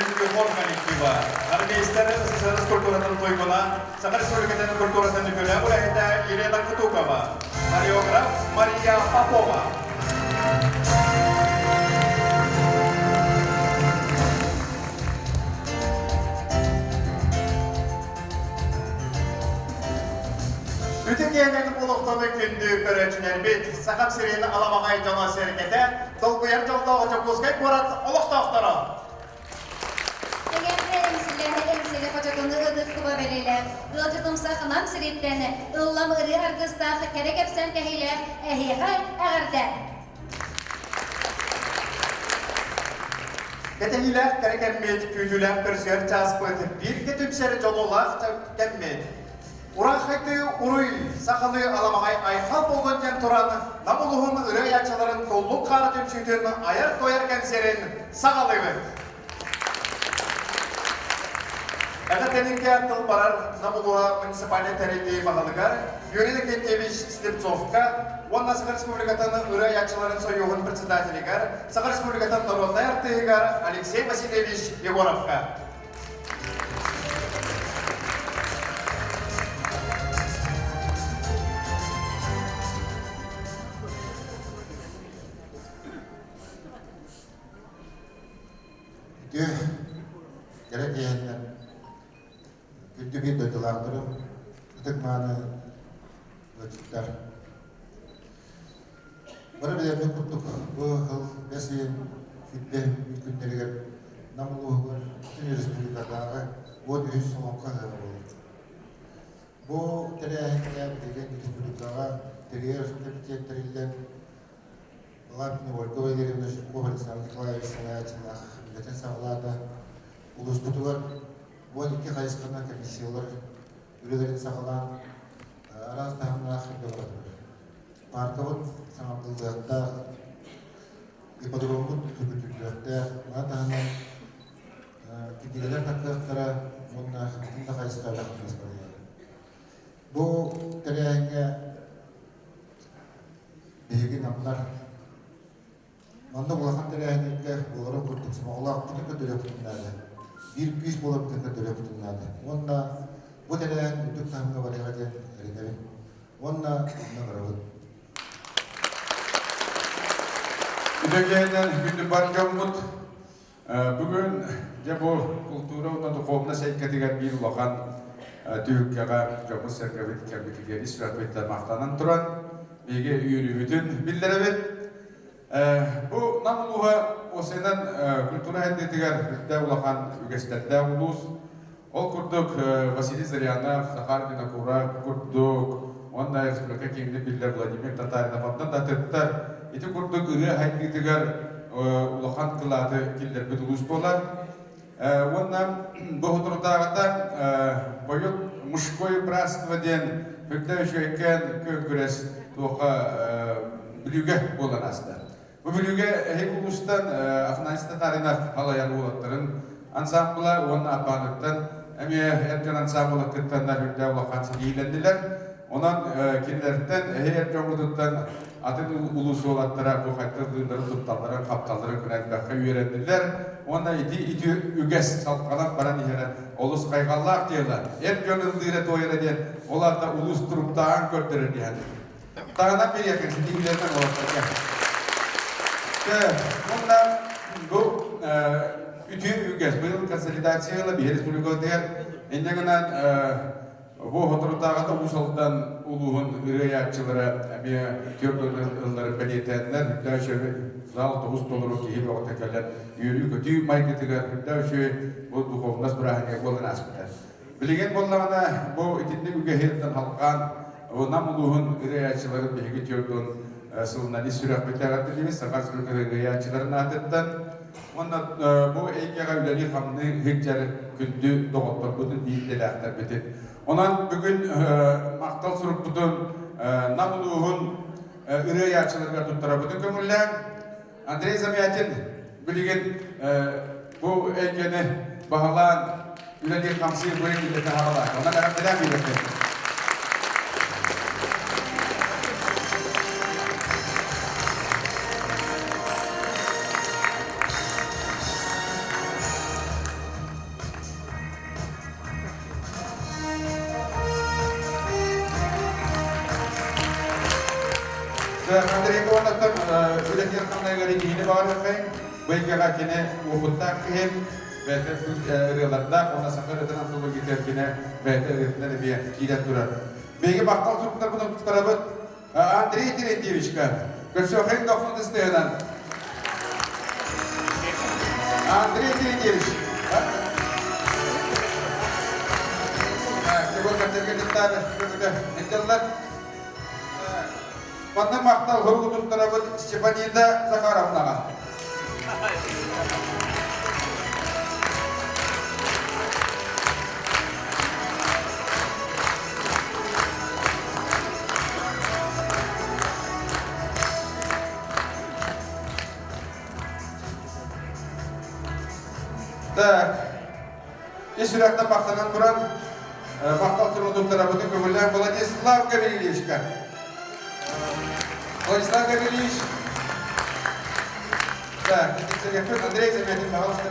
үҥкүү хор коллектива, армейстар СССР культуратын туйгуна, Саха Республикатын культуратын үтүөлээх үлэһитэ Елена Кутукова, хореограф Мария Попова. Үтүкээнэн олохтону күндү көрөөччүлэрбит, Сахам сирин аламаҕай дьоно-сэргэтэ, долгуйар дьоллоох Дьокуускай куорат олохтоохторо! Эҥэрдэ эҥсилэһэ эҥсили хочотуну ытык куба бэлиэлээх, ыалдьытымсах Нам сириттэн ыллам ырыа аргыстаах кэрэ кэпсээн кэһиилээх эһиэхэ эҕэрдэ! Кэтэһиилээх кэрэ кэммит, күүтүүлээх көрсүһэр чааспыт, бииргэ түмсэр дьолулаах кэммит. Урааҥхайдыы уруй, сахалыы аламаҕай айхал буоллун диэн туран, Нам улууһун ырыа айааччыларын Туллук хаара түмсүүтүн айар-туойар кэнсиэрин саҕалыыбыт. Эҕэрдэлииргэ тыл барар Нам улууһа муниципальнай тэриллии баһылыгар Юрий Иннокентьевич Слепцовка уонна Саха Республикатын ырыа айааччыларын сойууһун председателигэр, Саха Республикатын народнай артыыһыгар Алексей Васильевич Егоровка. Үтүө кэрэ киэһэннэн күндү биир дойдулаахтарым, ытык-мааны ыалдьыттар. Бары билэрбит курдук, бу сыл бэс ыйын сүүрбэ күннэригэр Нам улууһугар бүтүн республикатааҕы 13 солоҥхо ыһыаҕа буолар. Бу тэрээһиҥҥэ билигин республикаҕа тэрийэр кэмитиэт тэриллэн, Лапина Ольга Валерьевна Жирков Александр Николаевич салайааччылаах үлэтин саҕалаата. Улууспутугар 12 хайысханан комиссиялар үлэлэрин саҕалаан араас таһымнаах үлэ бара турар. Пааркабыт саҥардыллыахтаах, ипподроммут көбүтүллүөхтээх, маны таһынан кинигэлэр тахсыахтара уонна атын да хайысха үлэ хамнас барыаҕа. Бу тэрээһиҥҥэ биһиги намнар Маннык улахан тэрээһиннэргэ буоларын курдук сомоҕолоохпутун көрдөрүөхпүтүн наада. Биир күүс буоларбытын көрдөрүөхпүтүн наада. Уонна бу тэрээһин үрдүк таһымҥа барыаҕа диэн эрэнэбин. Уонна онно барабын. Үтүөкээнэн күндү бар дьоммут бүгүн дьэ бу култуура уонна духовность эйгэтигэр биир улахан түһүлгэҕэ дьоммут-сэргэбит кэлбитигэр ис сүрэхпиттэн махтанан туран биһиги үөрүүбүтүн биллэрэбит. Бу Нам улууһа осенан культура сайдыытыгар үрдэ улахан үгэстэрдээх улуус. Ол курдук Василий Зырянов, Захар Винокуров курдук уонна республика киэҥник биллэр Владимир Татаринов онтон да атыттар ити курдук ырыа хайдыытыгар улахан кылааты киллэрбит улуус буолар. Уонна бу соторутааҕыта Поет мужское братство диэн үрдэ үчүгэйкээн күөн-күрэс туохха Бүлүүгэ буолан ааста. Бу Бүлүүгэ эһиги улуустан Афанасий Татаринов халайар уолаттарын ансаамбыла уонна Аппааныттан эмиэ эр дьон ансаамбыла кыттаннар үрдэ улахан ситиһиилэннилэр. Онон кинилэртэн эһи эр дьоҥҥутуттан атын улуус уолаттара бу хайдах ылыыларын, тутталларын, хапталларын көрөн элбэххэ үөрэннилэр. Уонна ити ити үгэс салҕанан баран иһэрэ олус хайҕаллаах дьыала. Эр дьон ыллыыра туойара диэн ол аата улуус туруктааҕын көрдөрөр диэн. Таһынан бириэхин ситиһиилэринэн уолаттарга. Уонна бу үтүө үгэс быйыл консолидация ыла биһи республикатыгар инньэ гынан Бу соторутааҕыта Уус Алдан улууһун ырыайааччылара эмиэ түөрт ылларын бэлиэтээннэр, үрдээх үчүгэй зал тобус толору киһи бөҕөтө кэлэн үөрүү-көтүү майгытыгар үрдээх үчүгэй бу духовность бырааһынньыга буолан ааспыта. Билигин буоллаҕына бу итинник үгэһиттэн халҕаан Нам улууһун ырыайааччыларын биһиги 40 сылынан ис сүрэхпит эҕэрдэлиибит Саха Республикатын ырыайааччыларын аатыттан Уонна бу эйгэҕэ үлэлии-хамныы сылдьар күндү доҕотторбутун, биирдэлээхтэрбитин. Онон бүгүн махтал сурукпутун Нам улууһун ырыа айааччыларыгар туттарабытын көҥүллээн, Андрей Замятин билигин бу эйгэни баһылаан үлэлиир-хамсыыр быйыл үлэтэ хаалаата. Онон эҕэрдэлээн биэриэхпит. Андрей Ивановтан үлэтигэр хамнайыгар киһини баҕарыаххайын. Бу эйгэҕэ кини уопуттаах киһи, бэйэтэ ырыалардаах уонна саха ырыатын антологиятыгар кини бэйэтэ ырыатынан эмиэ киирэн турар. Биһиги махтал суруктарбытын туттарабыт Андрей Терентьевичка. Көрсүөххайын дохсун ыстыһынан. Андрей Терентьевич. Чего концертка кыттаары Интеллар. Манна махтал хоругу туттарабыт Степанида Захаровнаҕа. Так, ис сүрэхтэн махтанан туран, махтал суругун туттарабытын көҥүллээх Владислав Гаврильевичка. Владислав Гаврильевич. Так, Андрей Заметин, пожалуйста,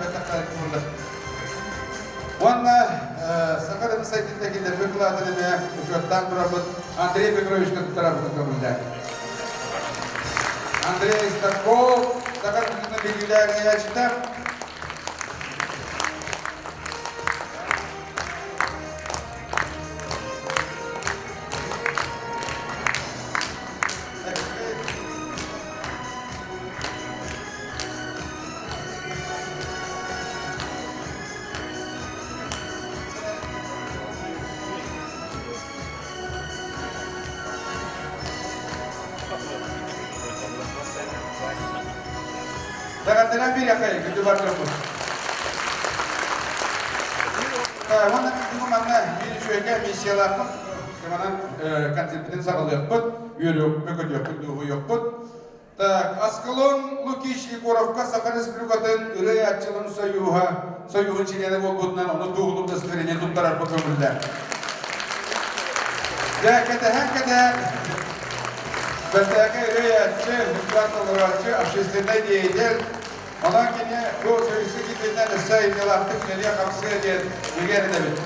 Уонна Саха рынок сайтында киллэрбит кылаатын эмэ учуоттаан турарбыт Андрей Петровичка туттарарбытын көҥүллээх. Андрей Старков, Саха рыногын биллиилээх иһээччитэ. Даҕаттаран биэриэххэй, күндү бар дьоммут. Уонна бүгүн манна биир үчүгэйгэ миссиялаахпыт. Манан концертпытын саҕалыахпыт, үөрүөхпүт, дуоһуйуохпут. Так, Аскалон Лукич Егоровка Саха Республикатын ырыа-аччыларын союһа, союһун чилиэнэ буолбутунан ону туоһулуур удостоверение туттарарбыт көҥүллээх. Дьэ, кэтэһэн-кэтэһэн, бэртээхэй ырыа-аччы, музыкант толорооччу, общественнай деятель, онон кини бу союзка киирбитинэн өссө айымньылаахтык үлэлиэ-хамсыа диэн бигэ эрэнэбит.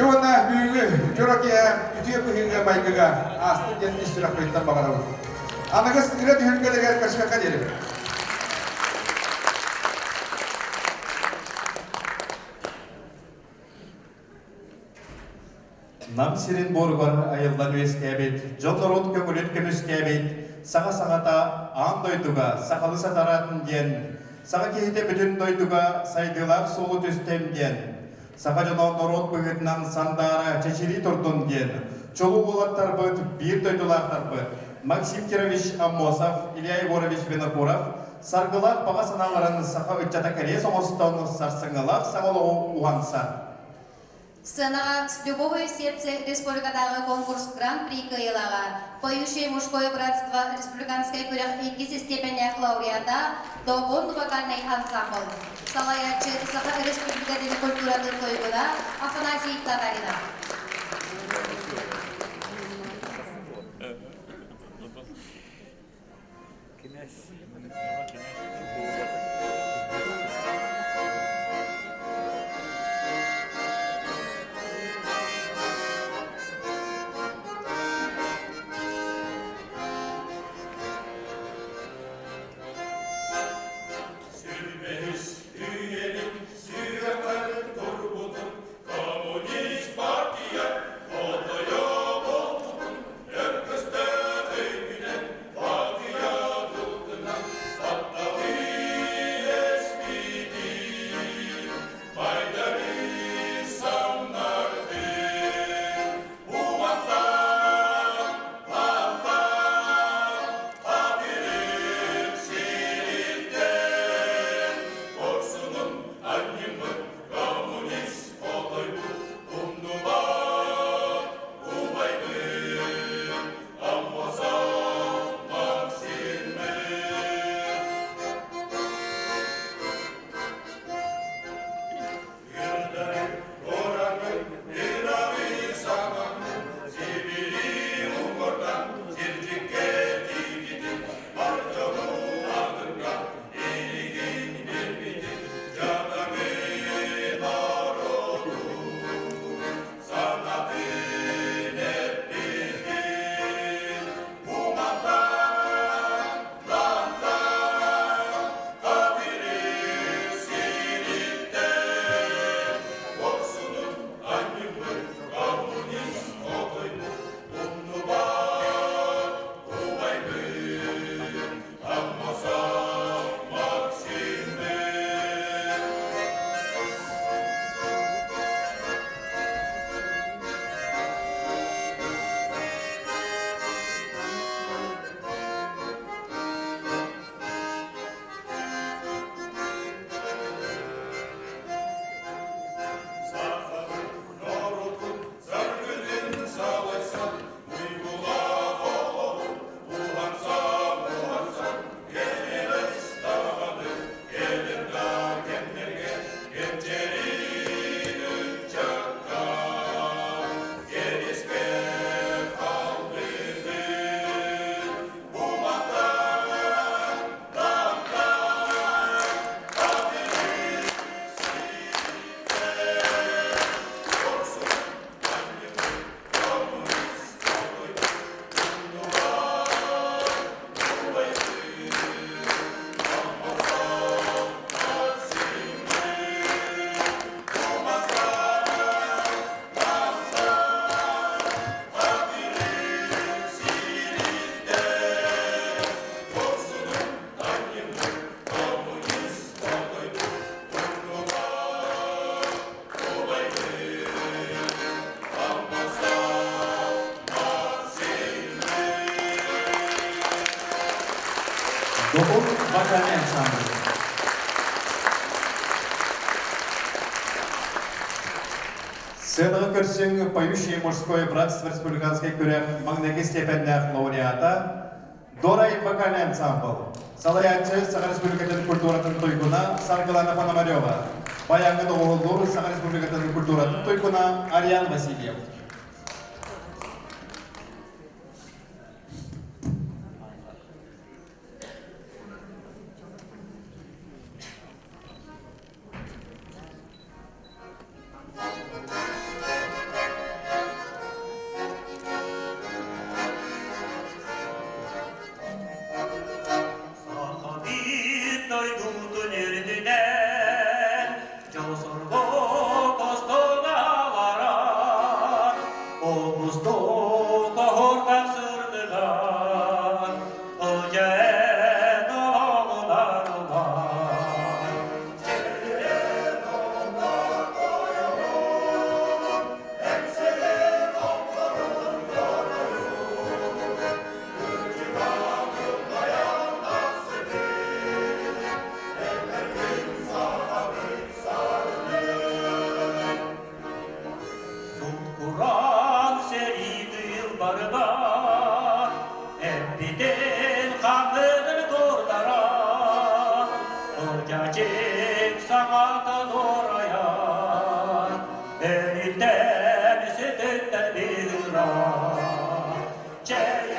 Уонна бүгүҥҥү дьоро киэһэ үтүө быһыыга-майгыга аастын диэн ис сүрэхпититтэн баҕарабыт. Аныгыс ырыа түһүлгэлэригэр көрсүөххэ диэри. Нам сирин буоругар айыллан үөскээбит, дьон-норуот көҥүлүн көмүскээбит, саҥа саҥата аан дойдуга сахалы сатаратын диэн, саха киһитэ бүтүн дойдуга сайдыылаах суолу түстэм диэн, саха дьоно норуот быһыытынан сандаара чэчирии турдун диэн, чулуу уолаттарбыт, биир дойдулаахтарбыт Максим Кирович Аммосов, Илья Егорович Винокуров саргылаах баҕа санааларын саха ыччата кэриэс оҥостон сарсыҥҥылаах саҥа олоҕу уһанса. Сценаҕа «С любовью в сердце» республикатааҕы конкурс Гран-при кыайыылааҕа, «Поющее мужское братство» республиканскай күрэх иккис истиэпэннээх лауреата Добун вокальнай ансамбл. Салайааччы Саха Республикатын культуратын туйгуна Афанасий Татаринов. Сүрбэһис үйэни сүрэххэр турбутун коммунист партия хотойо буолбутун Өркөстөөх өйгүнэн партия тылгынан баттал. Добун вокальный ансамбль. Сыанаҕа көрсүҥ «Поющее мужское братство» республиканскай күрэх маҥнайгы степеннээх лауреата Дорай вокальный ансамбл. Салайааччы Саха Республикатын культуратын туйгуна Саргылана Пономарева. Баяҥҥа доҕуһуоллуур Саха Республикатын культуратын туйгуна Ариан Васильев. Сахабыт дойдутун үрдүнэн дьол-сорго тостоналара Оҕустук оһурдар сырдыгар Ылдьаэн олоҕунар ылар Сут-кураан сэрии тыылбарыгар Эппитин хаҥыгын курдара Ылдьаачык саҥата дуорайар Эриттэн сүтүттэн быыһырар Чэйэрин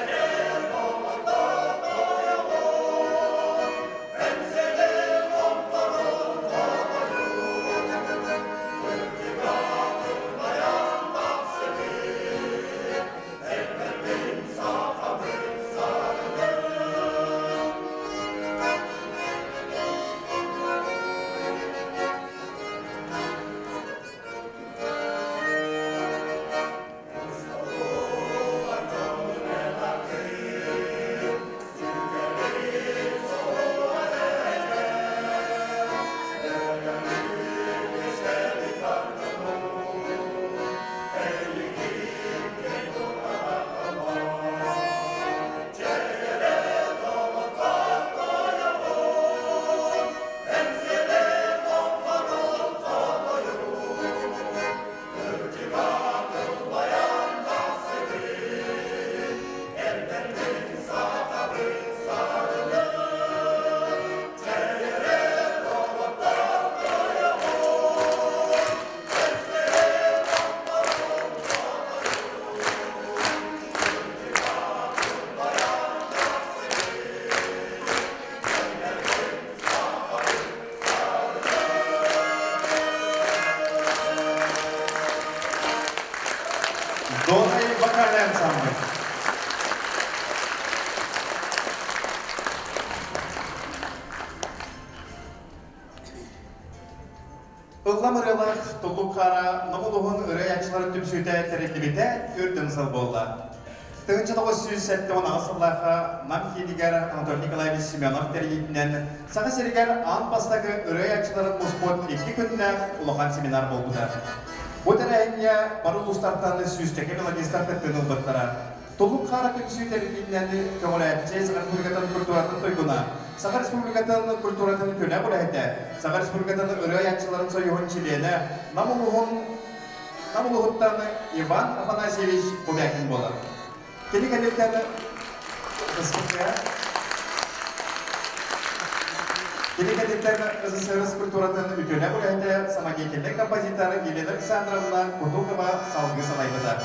Дорай вокальный ансамбль. Ыллам ырыалаах Туллук Хара Номулуһун ырыа түмсүүтэ тэриллибитэ үрдүн сыл буолла. 1978 сыллаахха Нам киинигэр Анатолий Николаевич Семенов тэрийиитинэн Саха сиригэр аан бастакы ырыа муспут икки күннээх улахан семинар буолбута. Бу тэрээһиҥҥэ бары улуустартан сүүсчэкэ мелодистар кыттыыны ылбыттара. Туллук Хара түмсүү тэриллиитинэн көҕүлээччи Саха Республикатын культуратын туйгуна, Саха Республикатын культуратын күнэ үлэһитэ, Саха Республикатын ырыа айааччыларын союһун чилиэнэ Нам улууһун Нам улууһуттан Иван Афанасьевич Бубякин буолар. Кини кэнниттэн Кини кэнниттэн СССР культуратын үтүөлээх үлэһитэ, самодеятельнай композитор Елена Александровна Кутукова салгыы салайбыта.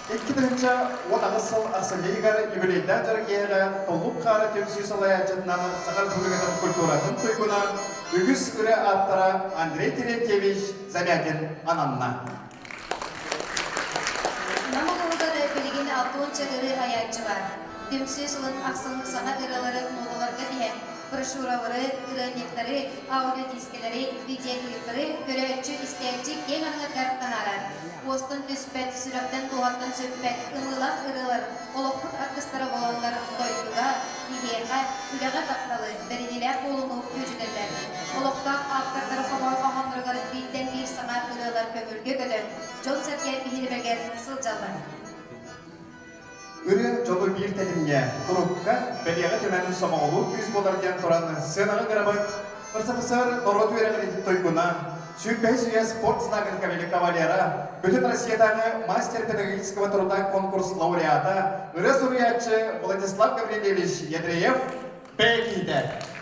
2018 сыл ахсынньы ыйыгар юбилейдаах дьарык Толлук хаара түмсүү салайааччытынан Саха Республикатын культуратын туйгуна үгүс ырыа ааптара Андрей Терентьевич Замятин ананна. Нам улууһугар билигин 60 ырыа айааччы бар. Түмсүү сылын ахсын саҥа ырыалары ноталарга тиһэн, брошюралары, ырыанньыктары, аудиодискэлэри, видеоклиптары көрөөччү, истээччи киэҥ араҥатыгар таһаарар. Уостан түспэт, сүрэхтэн дууһаттан сүппэт ымыылаах ырыалар олохпут аргыстара буолаллар дойдуга, биһиэхэ, үлэҕэ тапталы, бэриниилээх буолууну күүрдэллэр. Олохтоох ааптардары хомоҕой хоһоонноругар бииртэн биир саҥа ырыалар көҥүлгэ көтөн, дьон-сэргэ биһирэмигэр сылдьаллар. Ырыа дьолу биир тэтимҥэ, турукка, бэлиэҕэ түмэн сомоҕолуур күүс буолар диэн туран сыанаҕа ыҥырабыт РСФСР норуот үөрэҕин туйгуна, сүүрбэһис үйэ спорт знагын кавалера, Бүтүн Россиятааҕы мастер педагогического труда конкурс лауреата, ырыа суруйааччы Владислав Гаврильевич Ядреев бэйэ киһитэ. Владислав Андреев бэйэ киһитэ.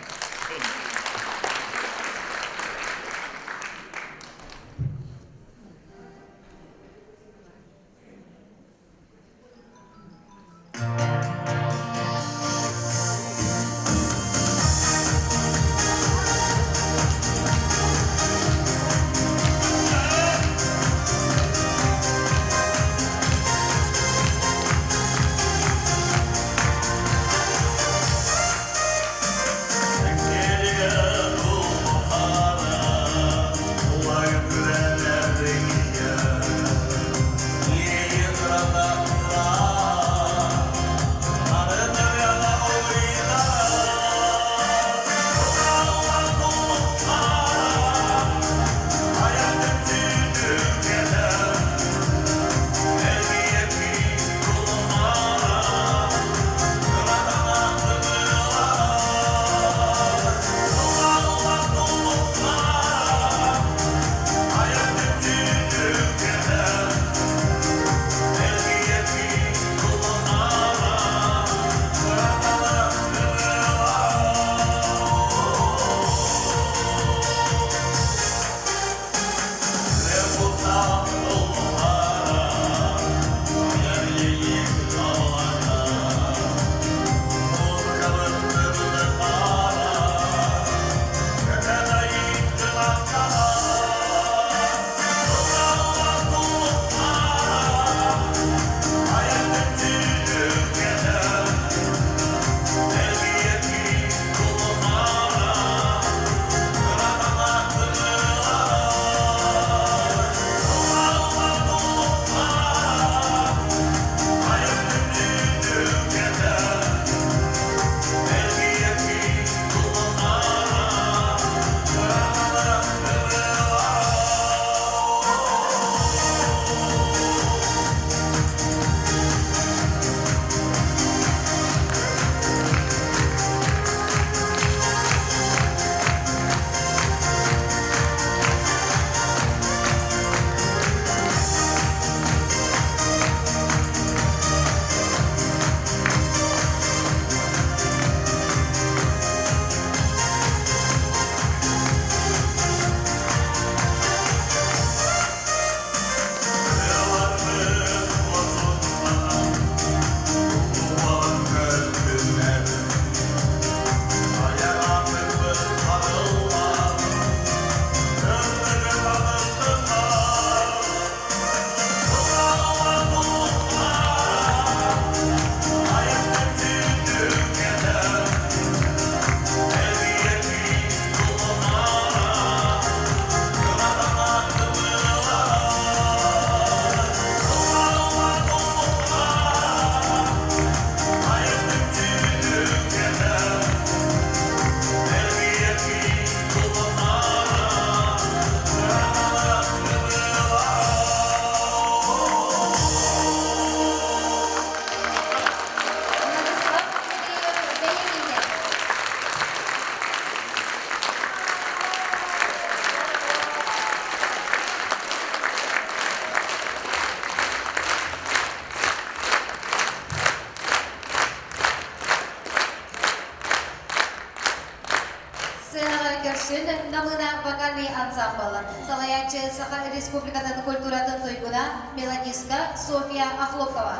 Сыанаҕа көрсүн Намыына вокальный ансамбл, салайааччы Саха Республикатын культуратын туйгуна, мелодистка Софья Охлопкова.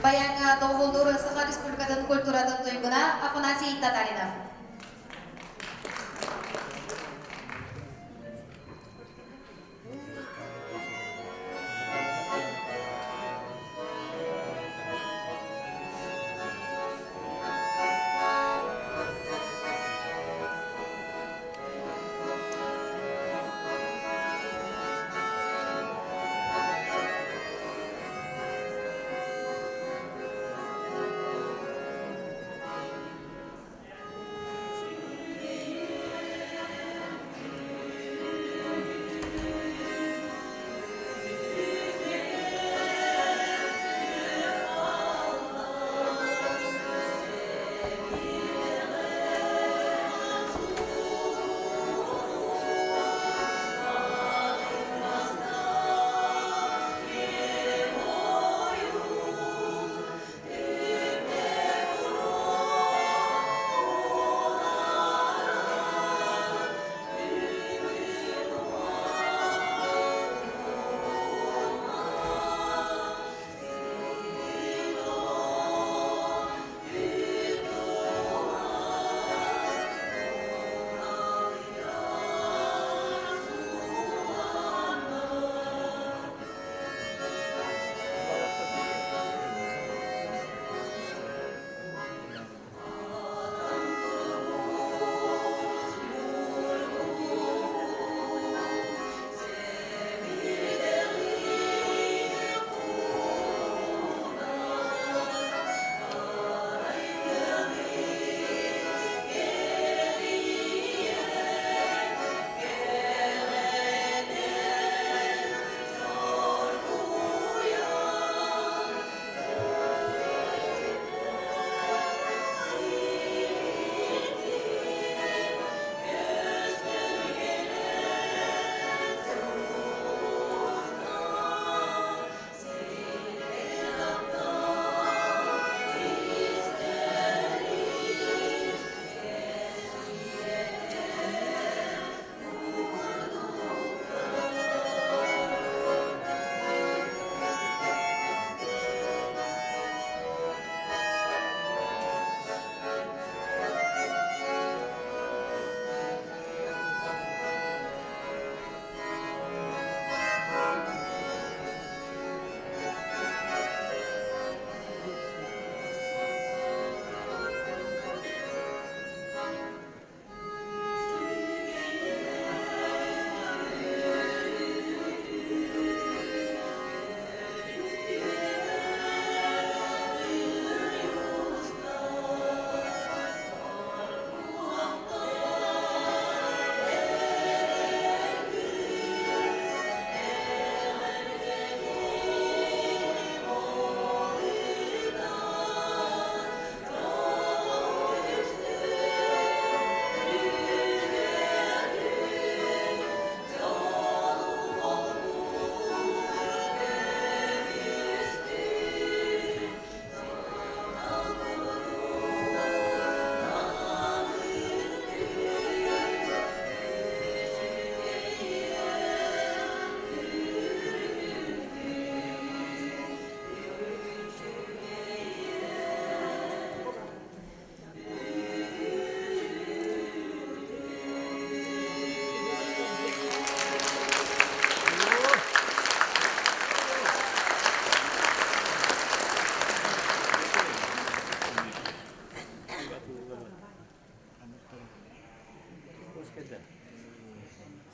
Баяҥҥа доҕуһуоллуур Саха Республикатын культуратын туйгуна Афанасий Татаринов.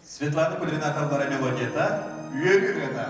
Светлана Кудрина тыллара мелодията Үөрүү ырыата.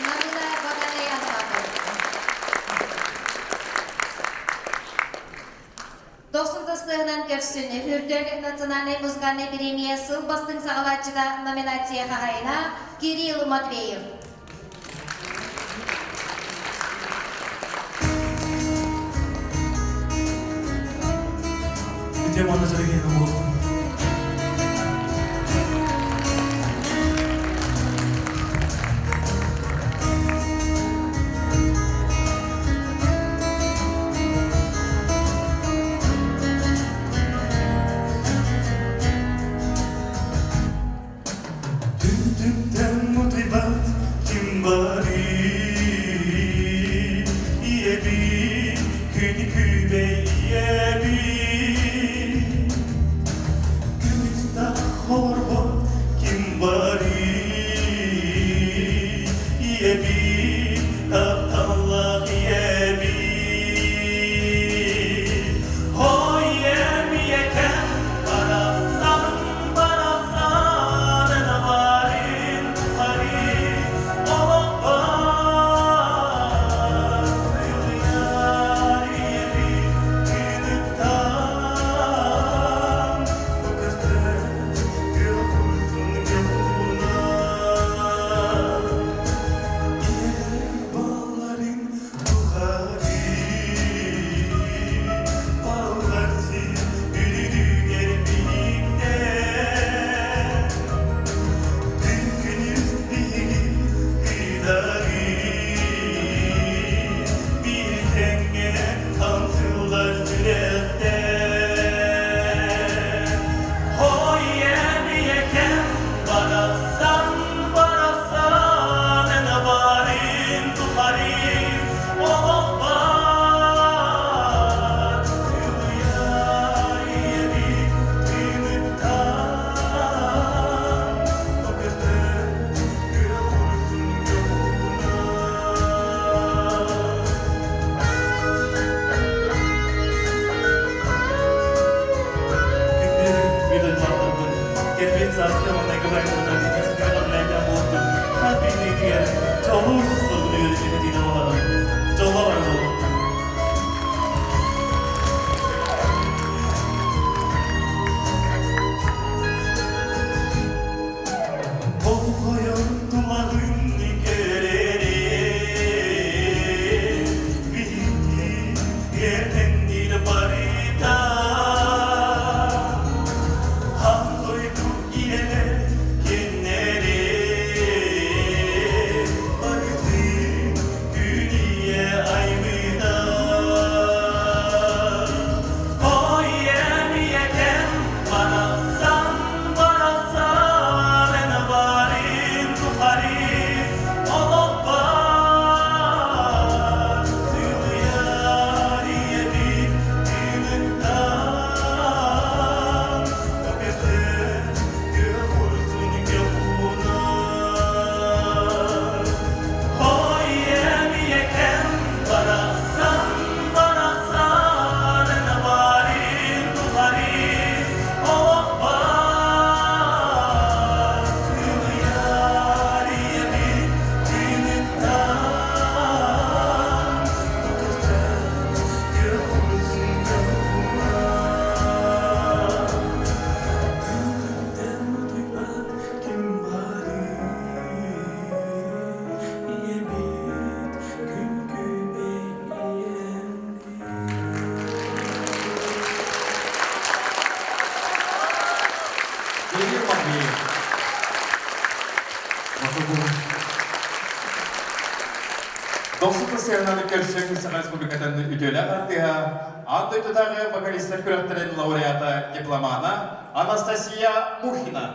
Намыына вокальнай ансамбль. Дохсун тастыһынан көрсүн Үрдэл национальнай музыкальнай премия сыл бастыҥ саҕалааччыта номинация хаһайына Кирилл Матвеев. Үтүө мааны дьарыгыһына буолуохтун. Түн-түнтэн утуйбат ким барый Ийэбит, күнү күбэй ийэбит Күнүстах олорбот ким барый Ийэбит, тапталлаах ийэбит Ой, ийэм, ийэкэм, барахсан, барахсан, эн абарын тухары олохпор сыһыар ийэбит тыыныттан бу көстөр күөх урсун дьоһунан Балларын тухары баллар сир үрүдүгэр биһиктэр Күн-күнүс биһиги кыдары биир тэҥҥэ хамсыылар сүрэхтэр. Сааскы маҥнайгы байбытынан итии эҕэрдэлээх буолтун хас биирдиитигэр дьолу соргуну үөрэтиитин оҥорон дьолло бары буолун. Болҕойон тулаҕын көрөрө, биһиги эртэҥниир барыта. Хан дойду ийэлэр кинилэри барытын күн ийэ айбыта. Ой, ийэм, ийэкэм барахсан, барахсан эн баарын тухары олох бар. Сылыйар ийэбит тыыныттан көстөр күөх көхунар. Ой, ийэм, ийэкэм барахсан, барахсан эн баарын тухары олох бар. Сылыйар ийэбит тыыныттан көстөр күөх көхунар. Күндүттэн утуйбат ким барый? Ийэбит күн күбэй ийэм. Кирилл Матвеев. Дохсун сыананы көрсөн Саха Республикатын үтүөлээх артыыһа, аан дойдутааҕы вокалистар күрэхтэрин лауреата дипломана Анастасия Мухина.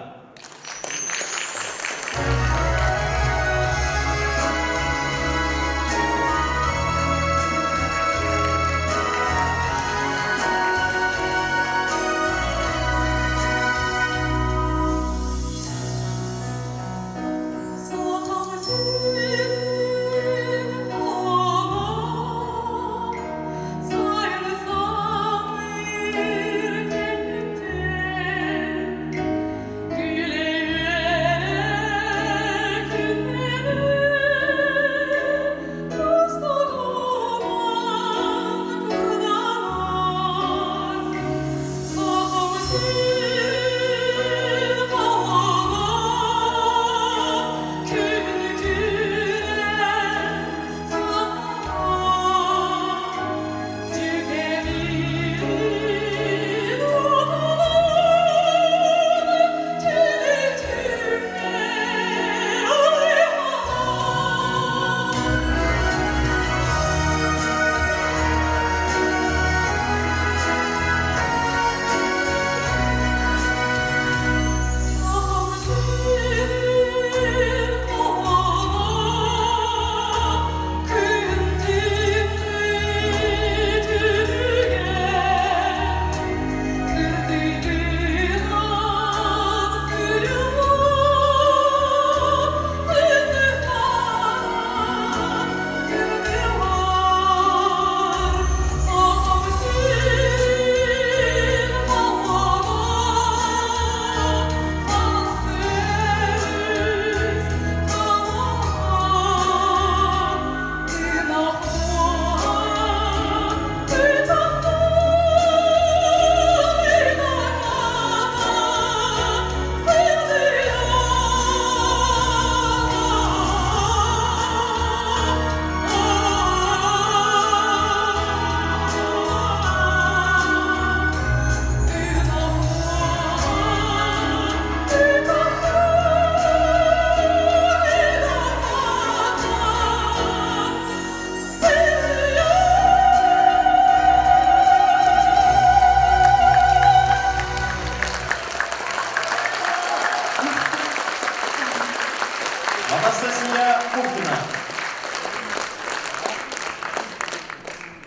Анастасия Мухина.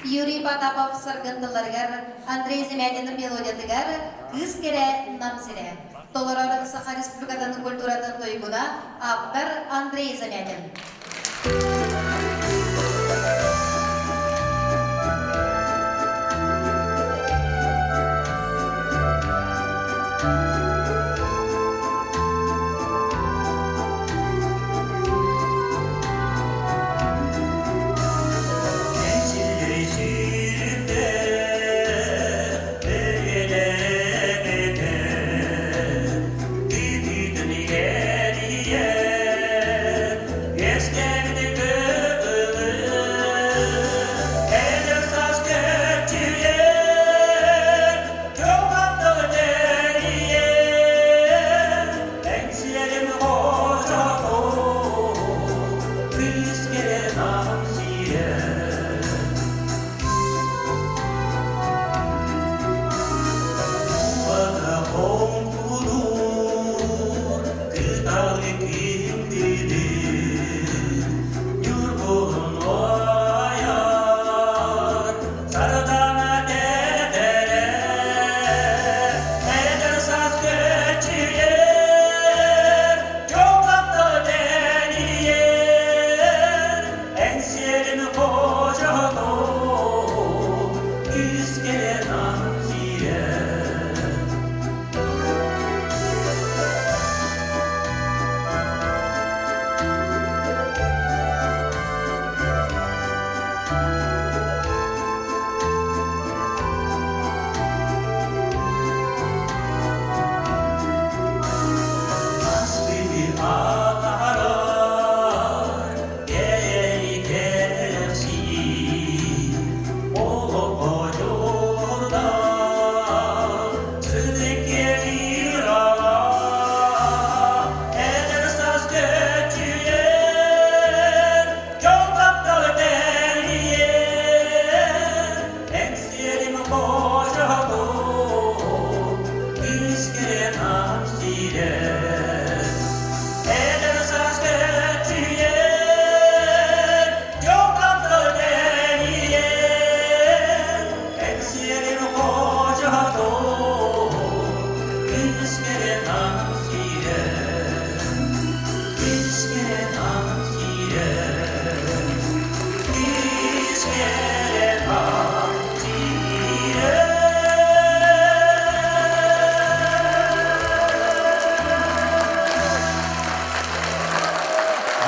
Юрий Потапов саргын тылларыгар, Андрей Замятин мелодиятыгар «Кыыс кэрэ Нам сирэ». Толорор Саха Республикатын культуратын туйгуна ааптар Андрей Замятин.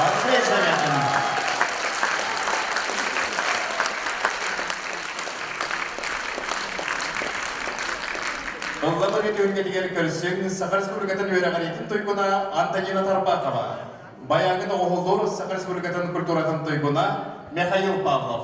Андрей Замятин. Ыллабыр түһүлгэтигэр көрсүҥ Саха Республикатын үөрэҕириитин туйгуна Антонина Тарбахова, Баяҥын оҕоһуллуур Саха Республикатын культуратын туйгуна Михаил Павлов.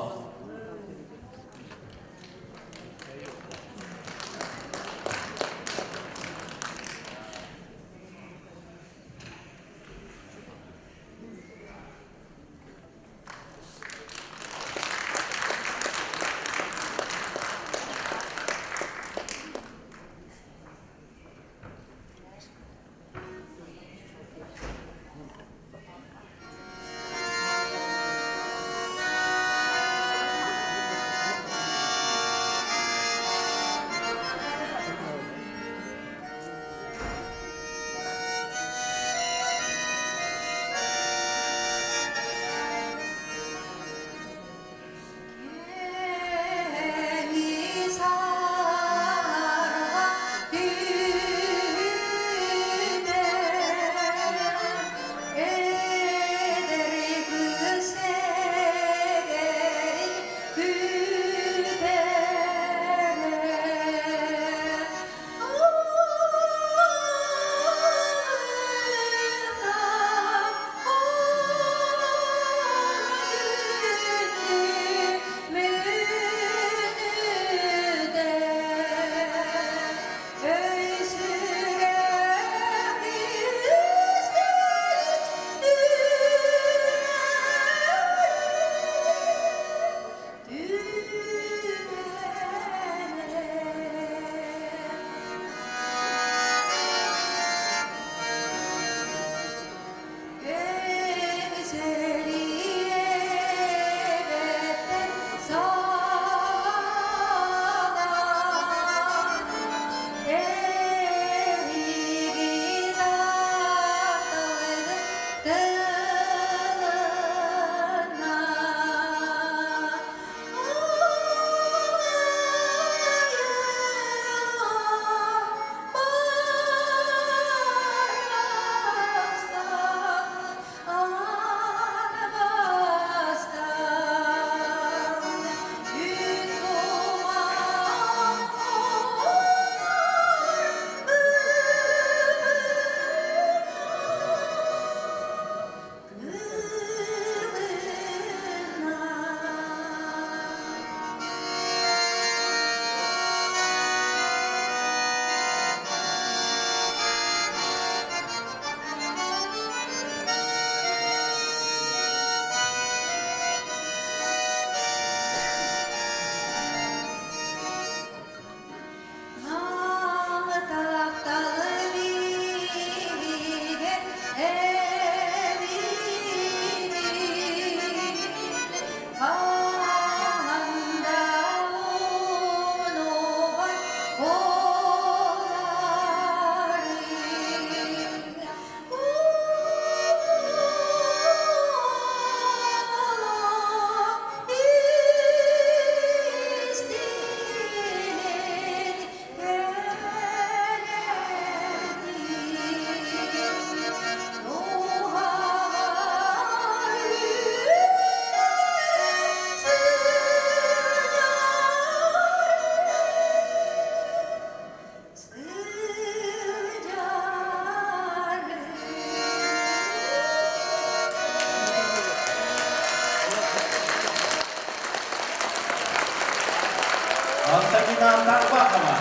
Антонина Тарбахова.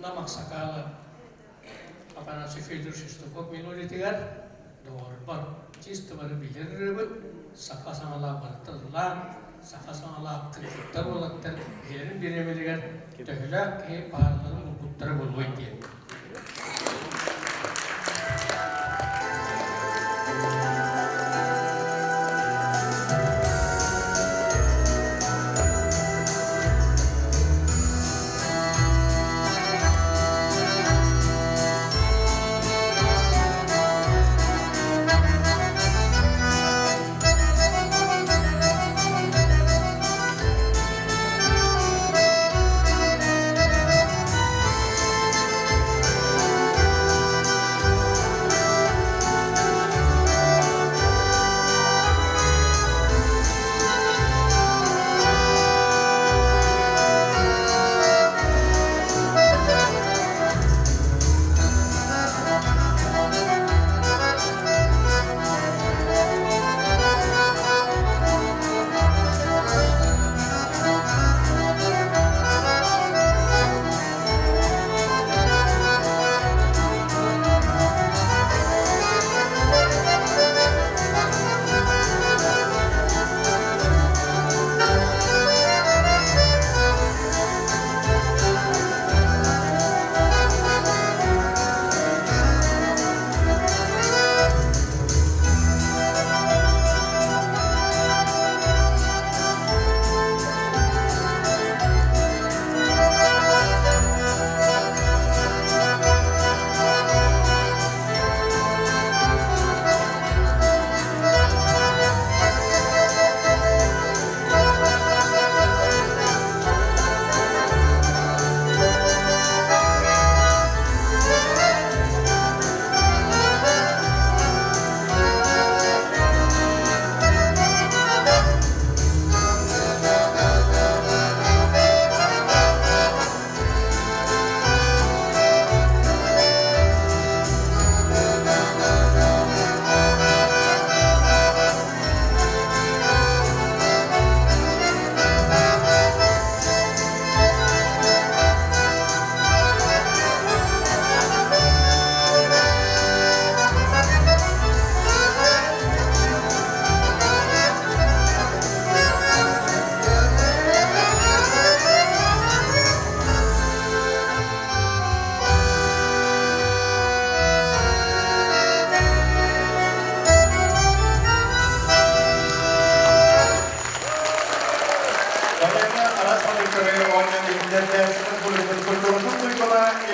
Нам Аксакала Афанасий Федорович Шестаков минулитигэр доҕорбор чисто бары билэр саха саҥалаах барытыллаан саха саҥалаах кыргыттар уолаттар бэйэлэрин бириэмэлэригэр төһөлөөх киһи баарларын булбуттара буолуой диэн.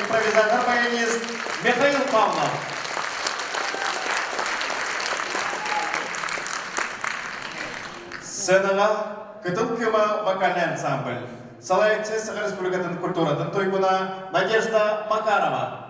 импровизатор-баянист Михаил Павлов. Сценаҕа Кытыл Кыыма вокальный ансамбль, салайааччы Саха Республикатын культуратын туйгуна Надежда Макарова.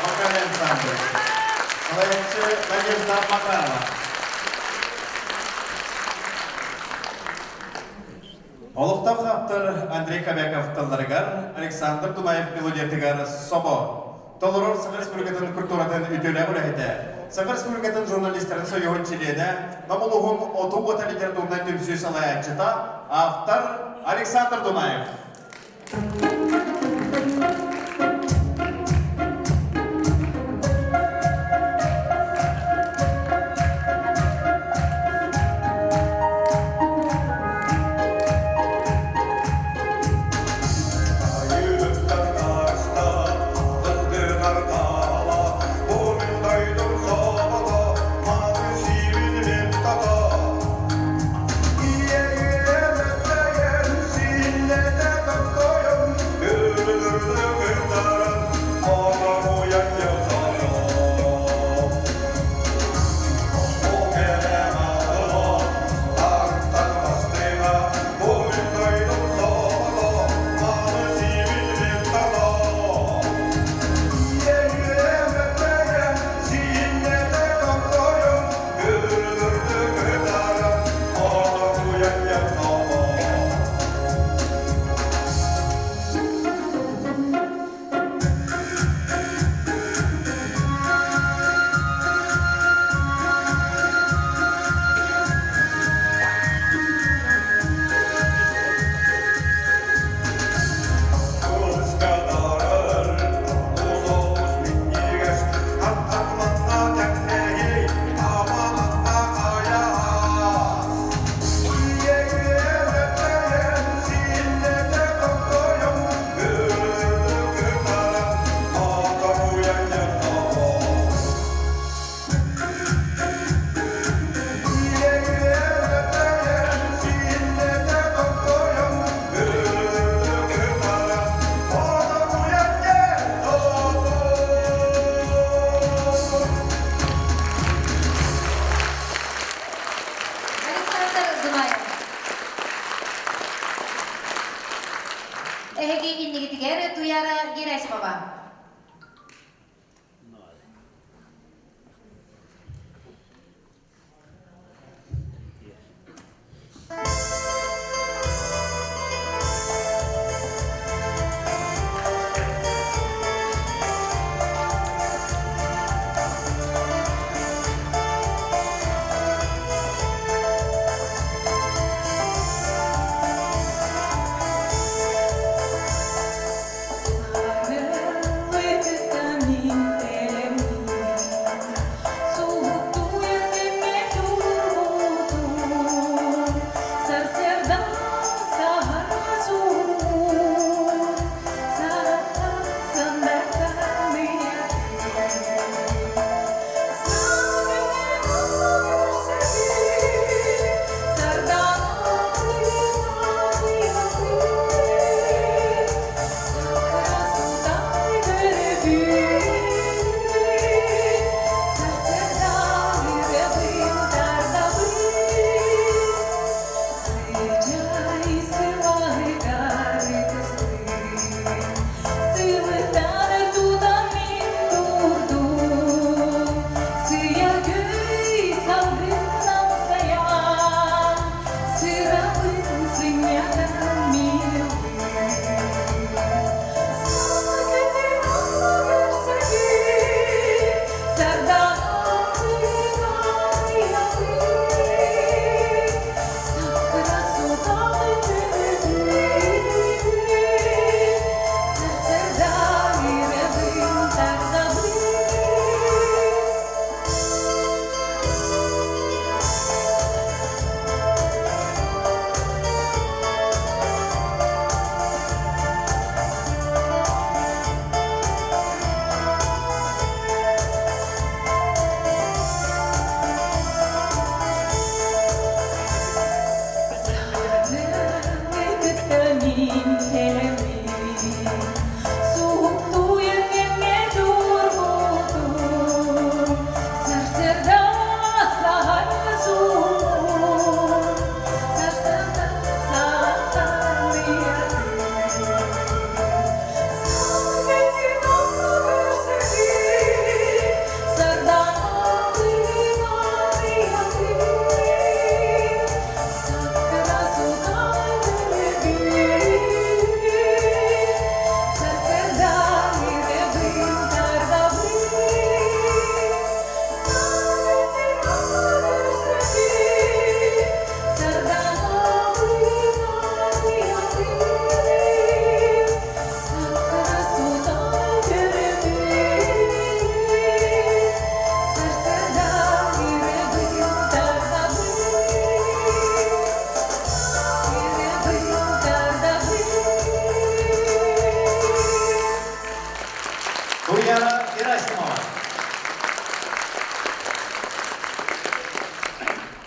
Вокальный ансамбль. Салайааччы Надежда Макарова. Олохтоох ааптар Андрей Кобяков тылларыгар, Александр Дунаев мелодиятыгар «Собо» толорор Саха Республикатын культуратын үтүөлээх үлэһитэ, Саха Республикатын журналистарын союһун чилиэнэ, Нам улууһун Оту уота литературнай түмсүү салайааччыта, автор Александр Дунаев.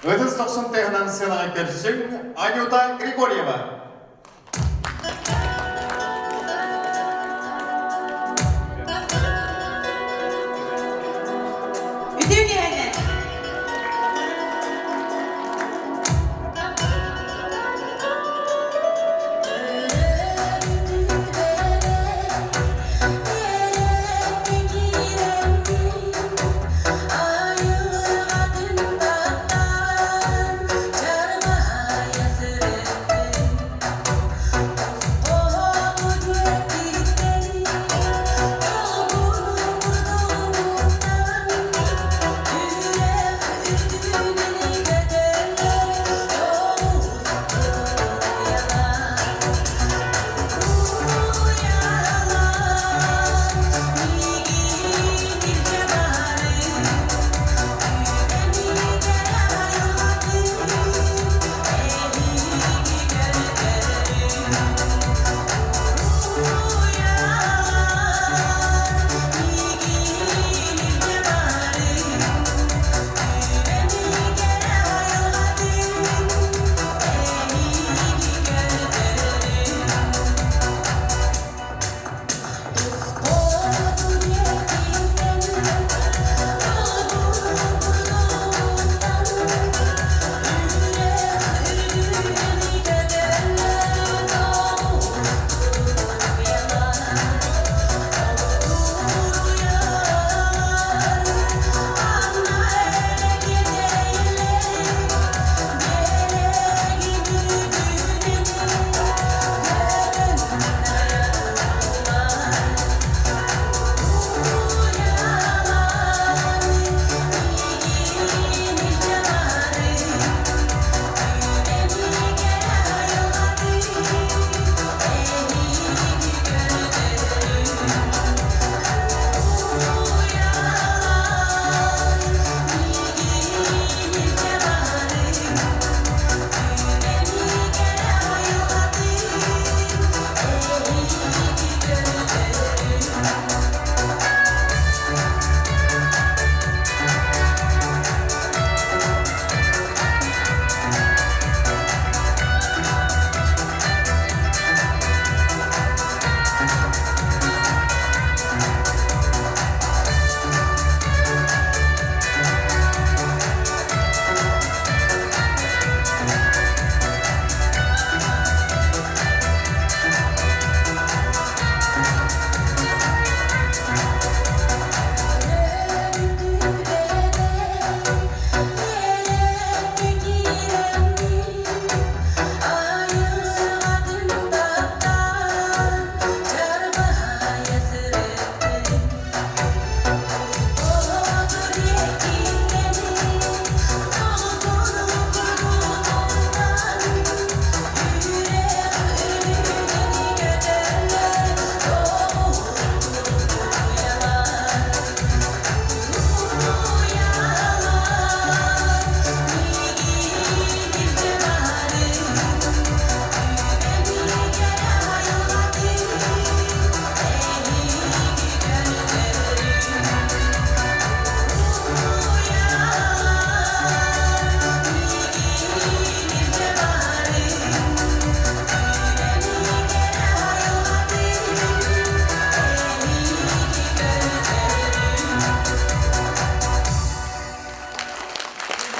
Ытыс дохсун тыаһынан сыанаҕа көрсүҥ Анюта Григорьева. Үтүө киэһэнэн!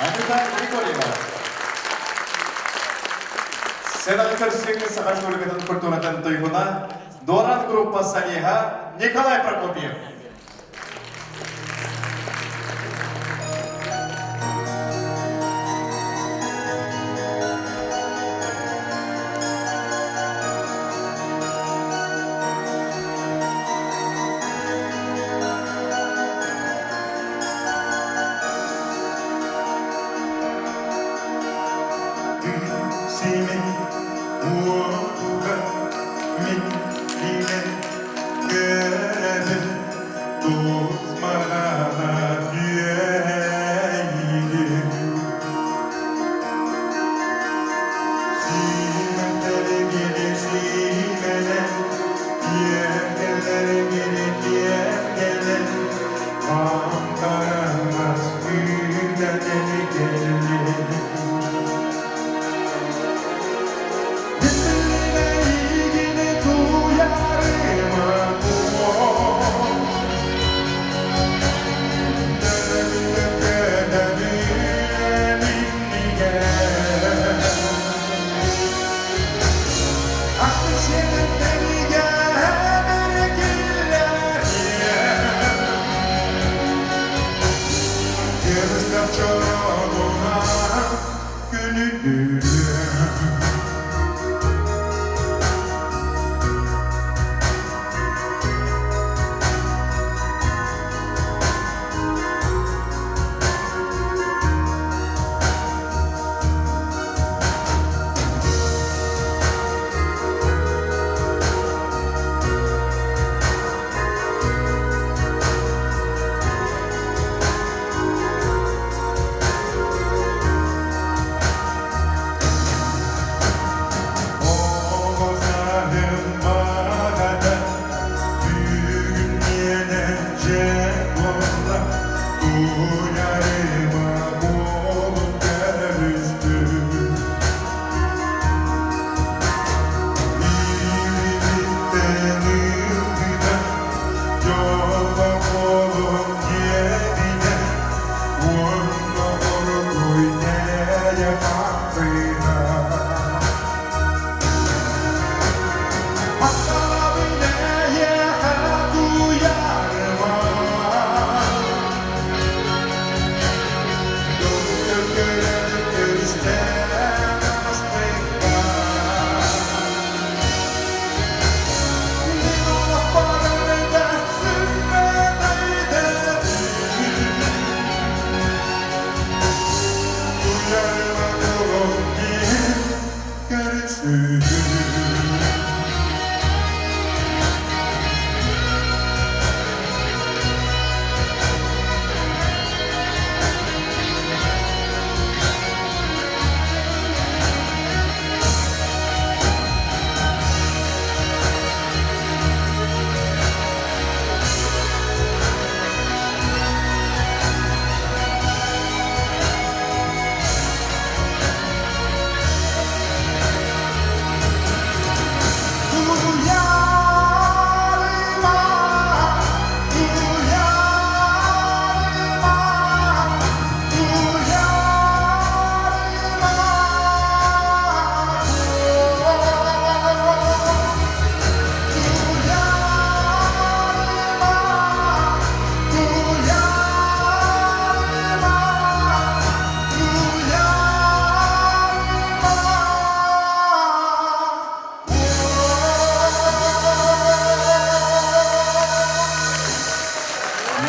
Анюта Григорьева. Сценаҕа көрсүҥ Саха Республикатын культуратын туйгуна, Дуоран группа солиһа Николай Прокопьев. Симин уотугар мин билэн көрөбүн. Күнүдүрүө.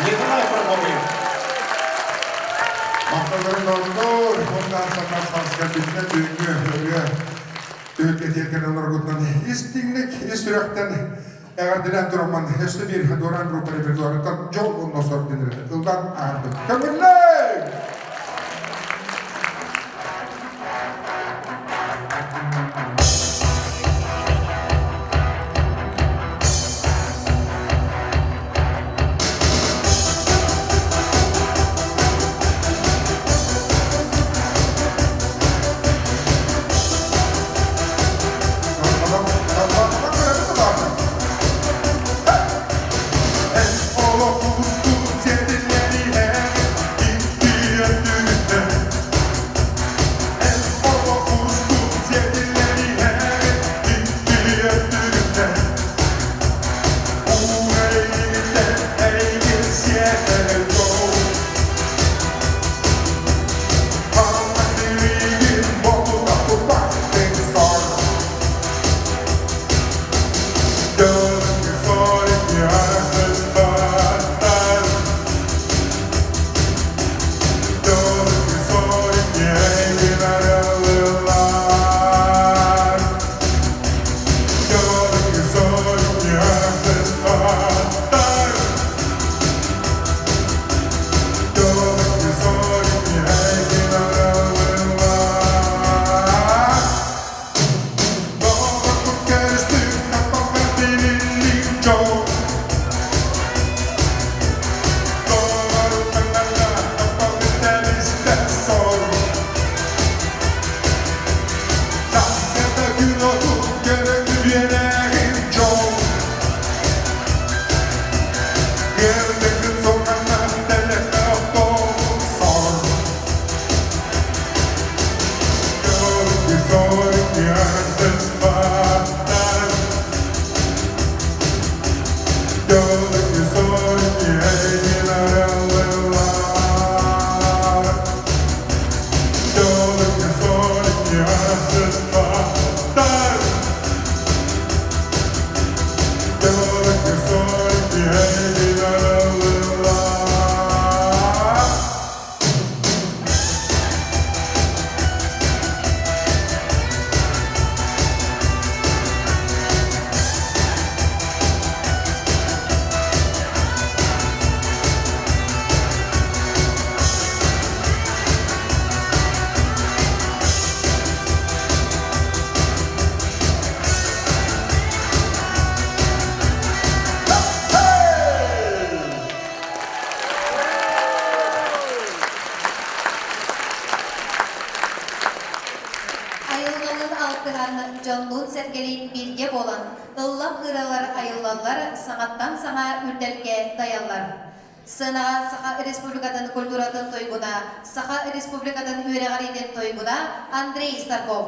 Николай Прокопьев. Махталларын ордор, оннан санаа сааска бүттэ түүҥҥү ырыа түһүлгэтигэр кэлэн олоргутунан истиҥник, ис сүрэхтэн эҕэрдэлээн тураммын өссө биир Дуораан группа репертуарыттан дьол уонна сор диэн ыллаан аһарбыт. Көҥүллэҥ! дьоннуун-сэргэлиин бииргэ буолан, ыллам ырыалар айыллаллар, саҥаттан саҥа үрдэлгэ дайаллар. Сыанаҕа Саха Республикатын культуратын туйгуна, Саха Республикатын үөрэҕириитин туйгуна Андрей Старков.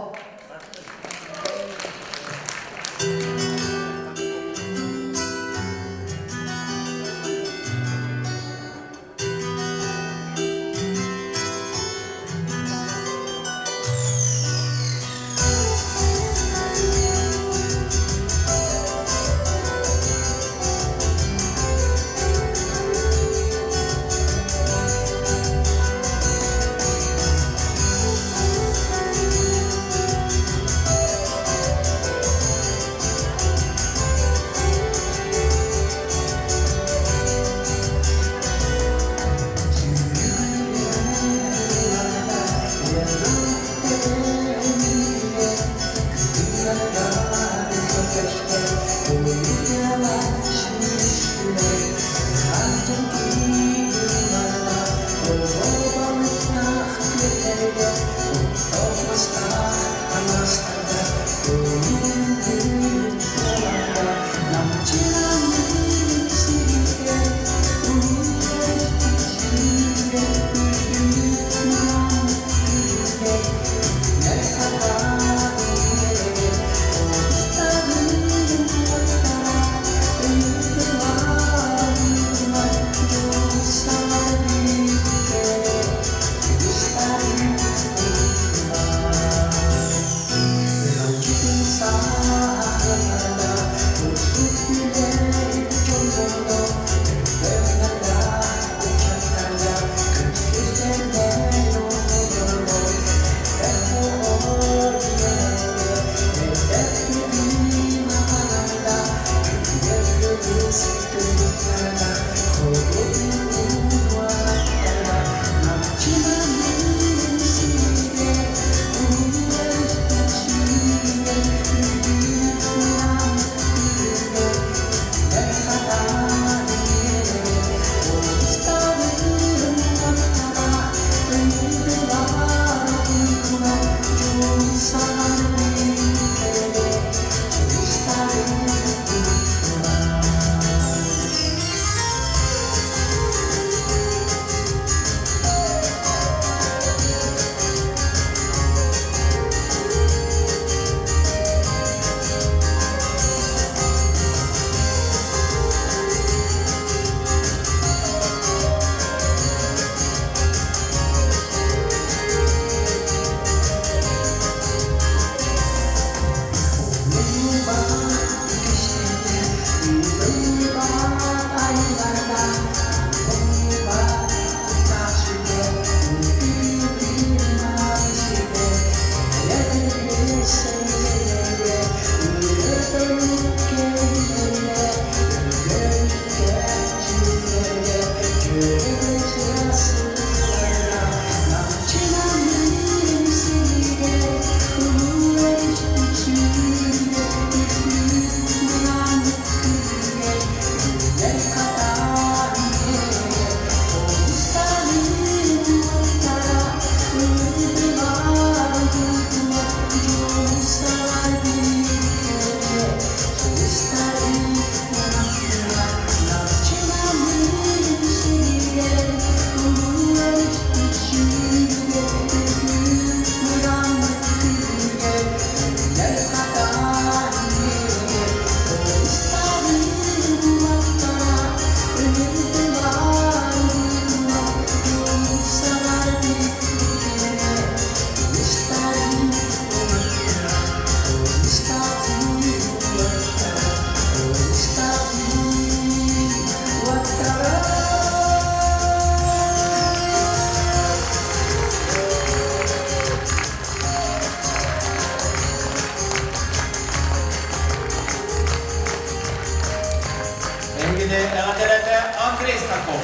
Эһигини эҕэрдэлээтэ Андрей Старков.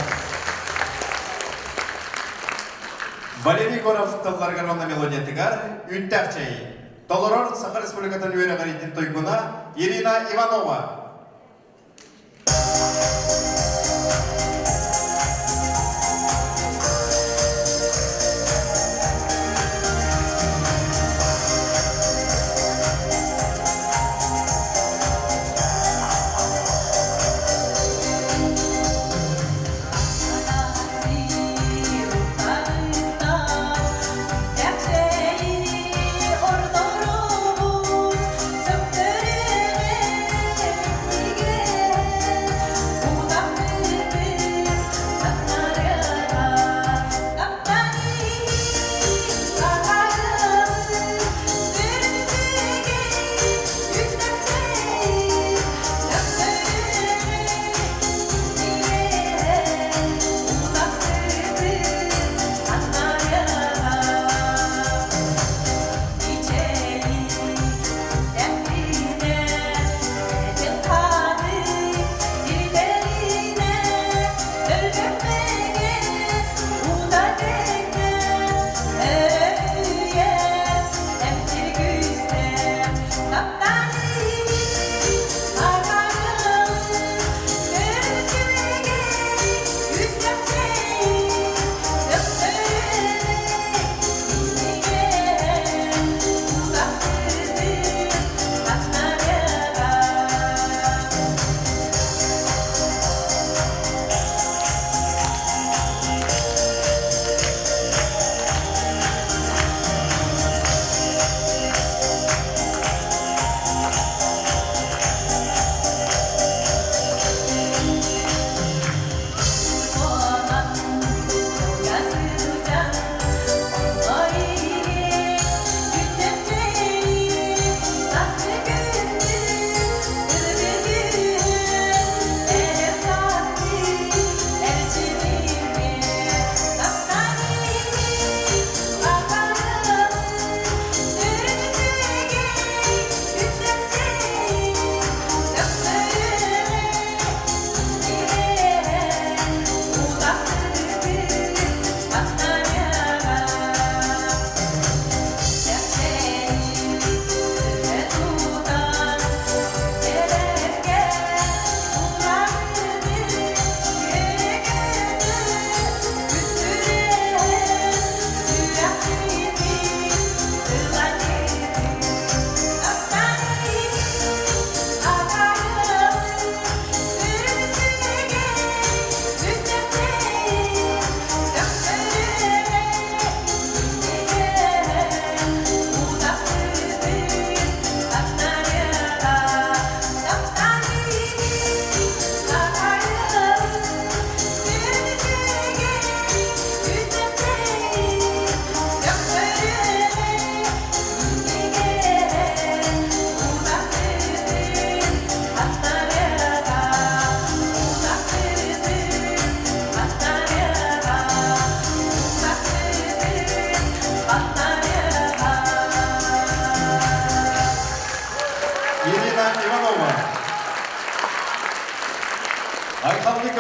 Валерий Егоров тылларыгар уонна мелодиятыгар Үүттээх чэй. Толорор Саха Республикатын үөрэҕириитин туйгуна Ирина Иванова.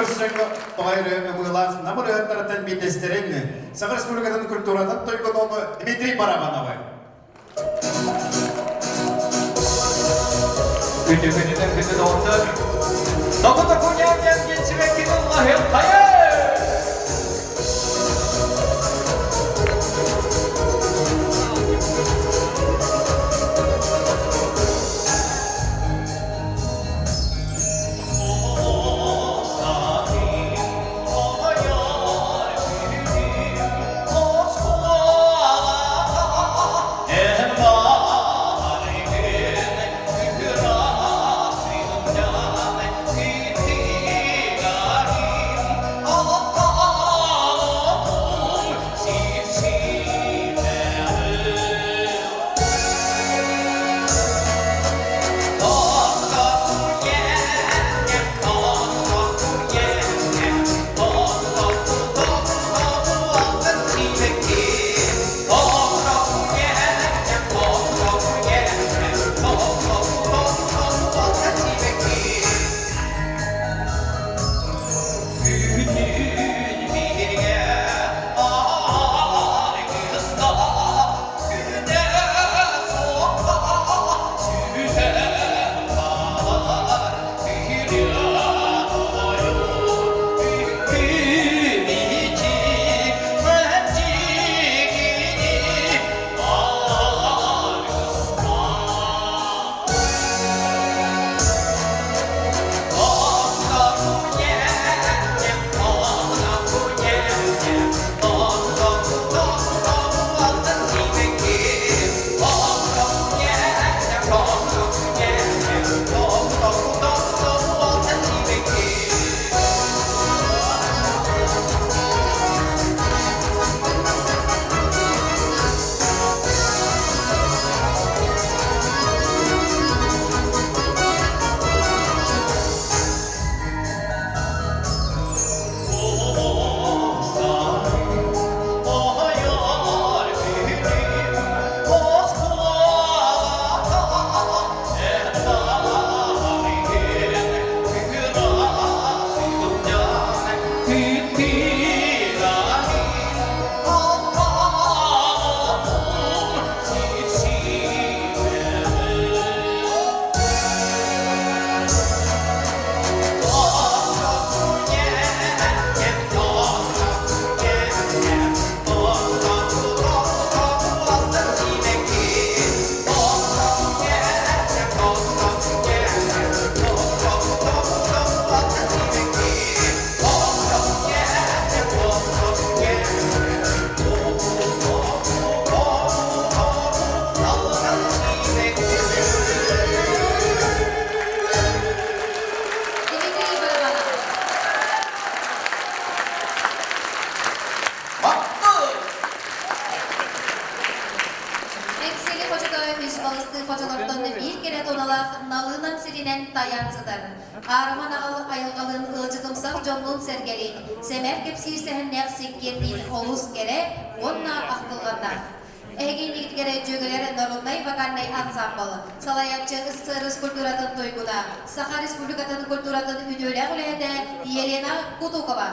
көрсөн тоҕайры ымыылаах Нам ырыһыттарыттан биирдэстэрин Саха Республикатын культуратын туйгунун Дмитрий Барабановы. Үтүкүнүнэн бүтүн оҕотор. Току токунян диэн сибэккин ыллаһын хайа! Дмитрий Барабанов. Эксели хочото үс балысты хочолортон биир кэрэ туналаах налыынан сиринэн тайаан сытар. Аарыма аҕал айылҕалыын ыалдьытымсах дьоннуун сэргэлиин, сэмээр кэпсиир сэһэннээх сиккиэрдиин олус кэрэ уонна ахтылҕаннаах. Эһиги иннигитигэр дьүөгэлэр народнай вокальнай ансаамбыл, салайааччы СССР культуратын туйгуна, Саха Республикатын культуратын үтүөлээх үлэһитэ Елена Кутукова.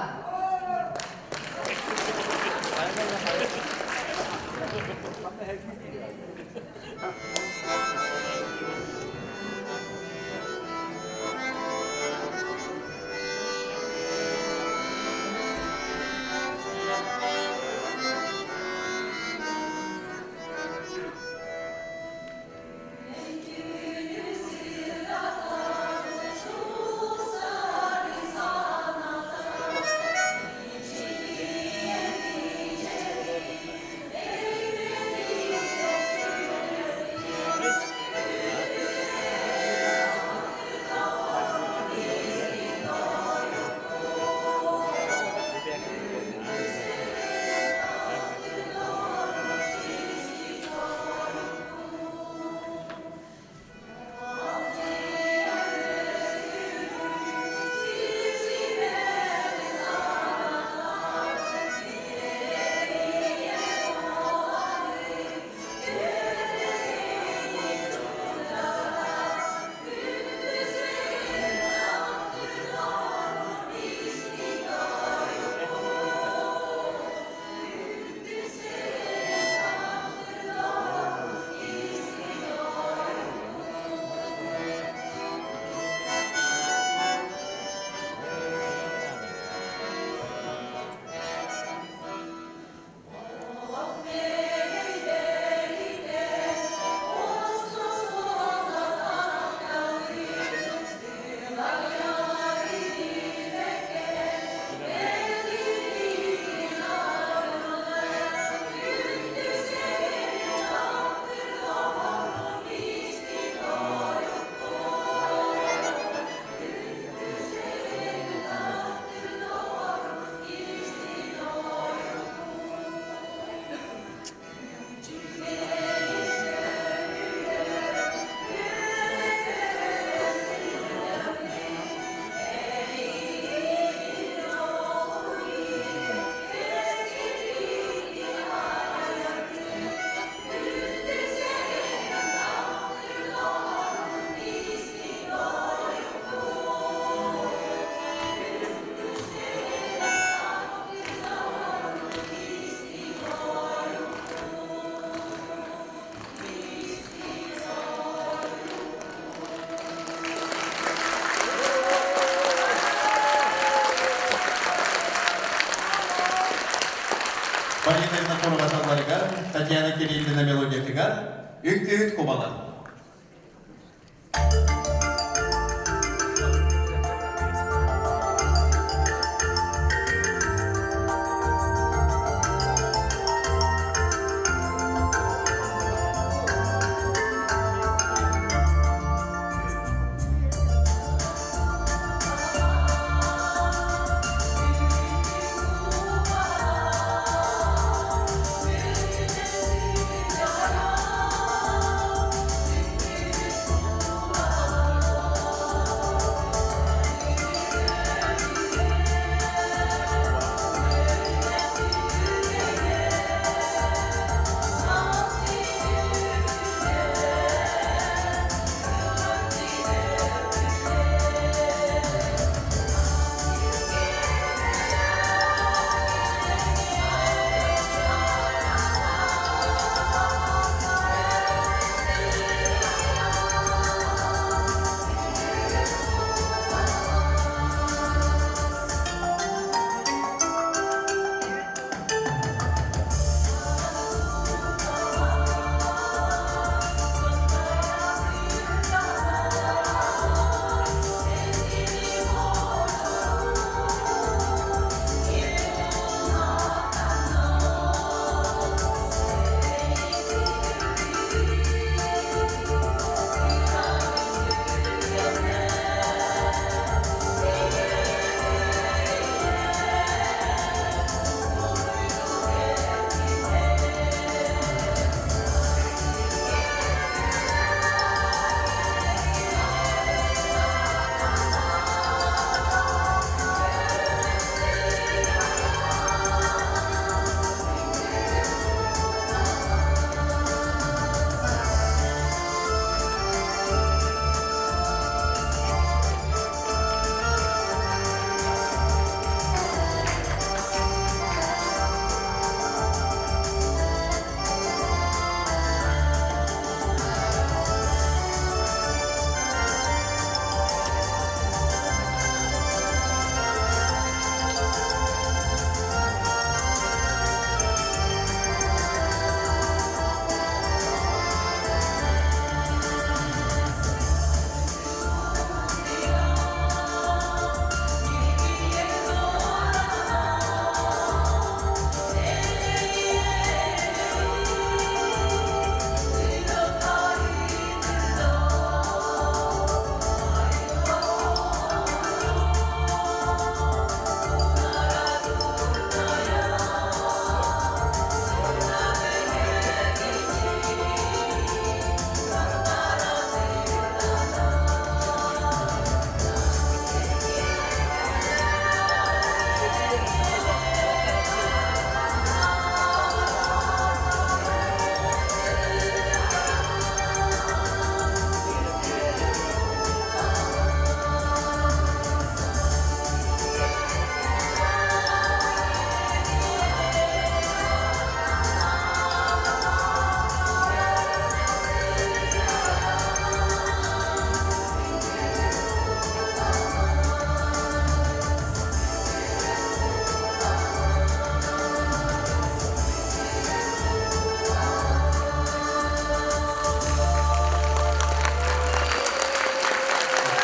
Винокурова тылларыгар, Татьяна Кириллина мелодиятыгар Үҥкүүһүт кубалар.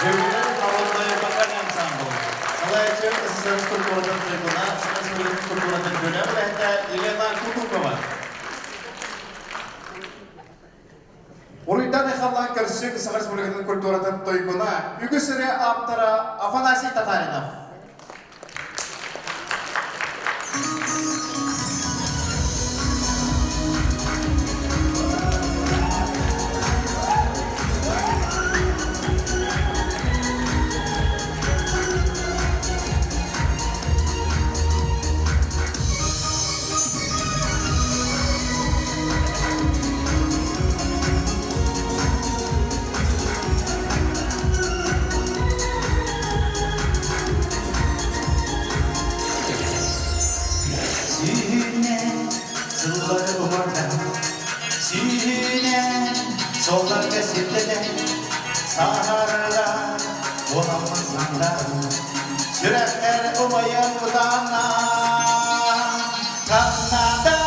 Дьүрүлэр народнай вокальный ансамбл. Салайааччы СССР культуратын туйгуна, Саха Республикатын культуратын бөлөх үлэһитэ Елена Кутукова. Уруйдан айхаллаан көрсүҥ Саха Республикатын культуратын туйгуна, үгүс ырыа ааптара Афанасий Татаринов. Сүүнэ сыллары уһурда, сүүнэ суолларга сирдэтэ, саһарда буоламмын санда, сүрэхтэр умайан кутаанна, ханна да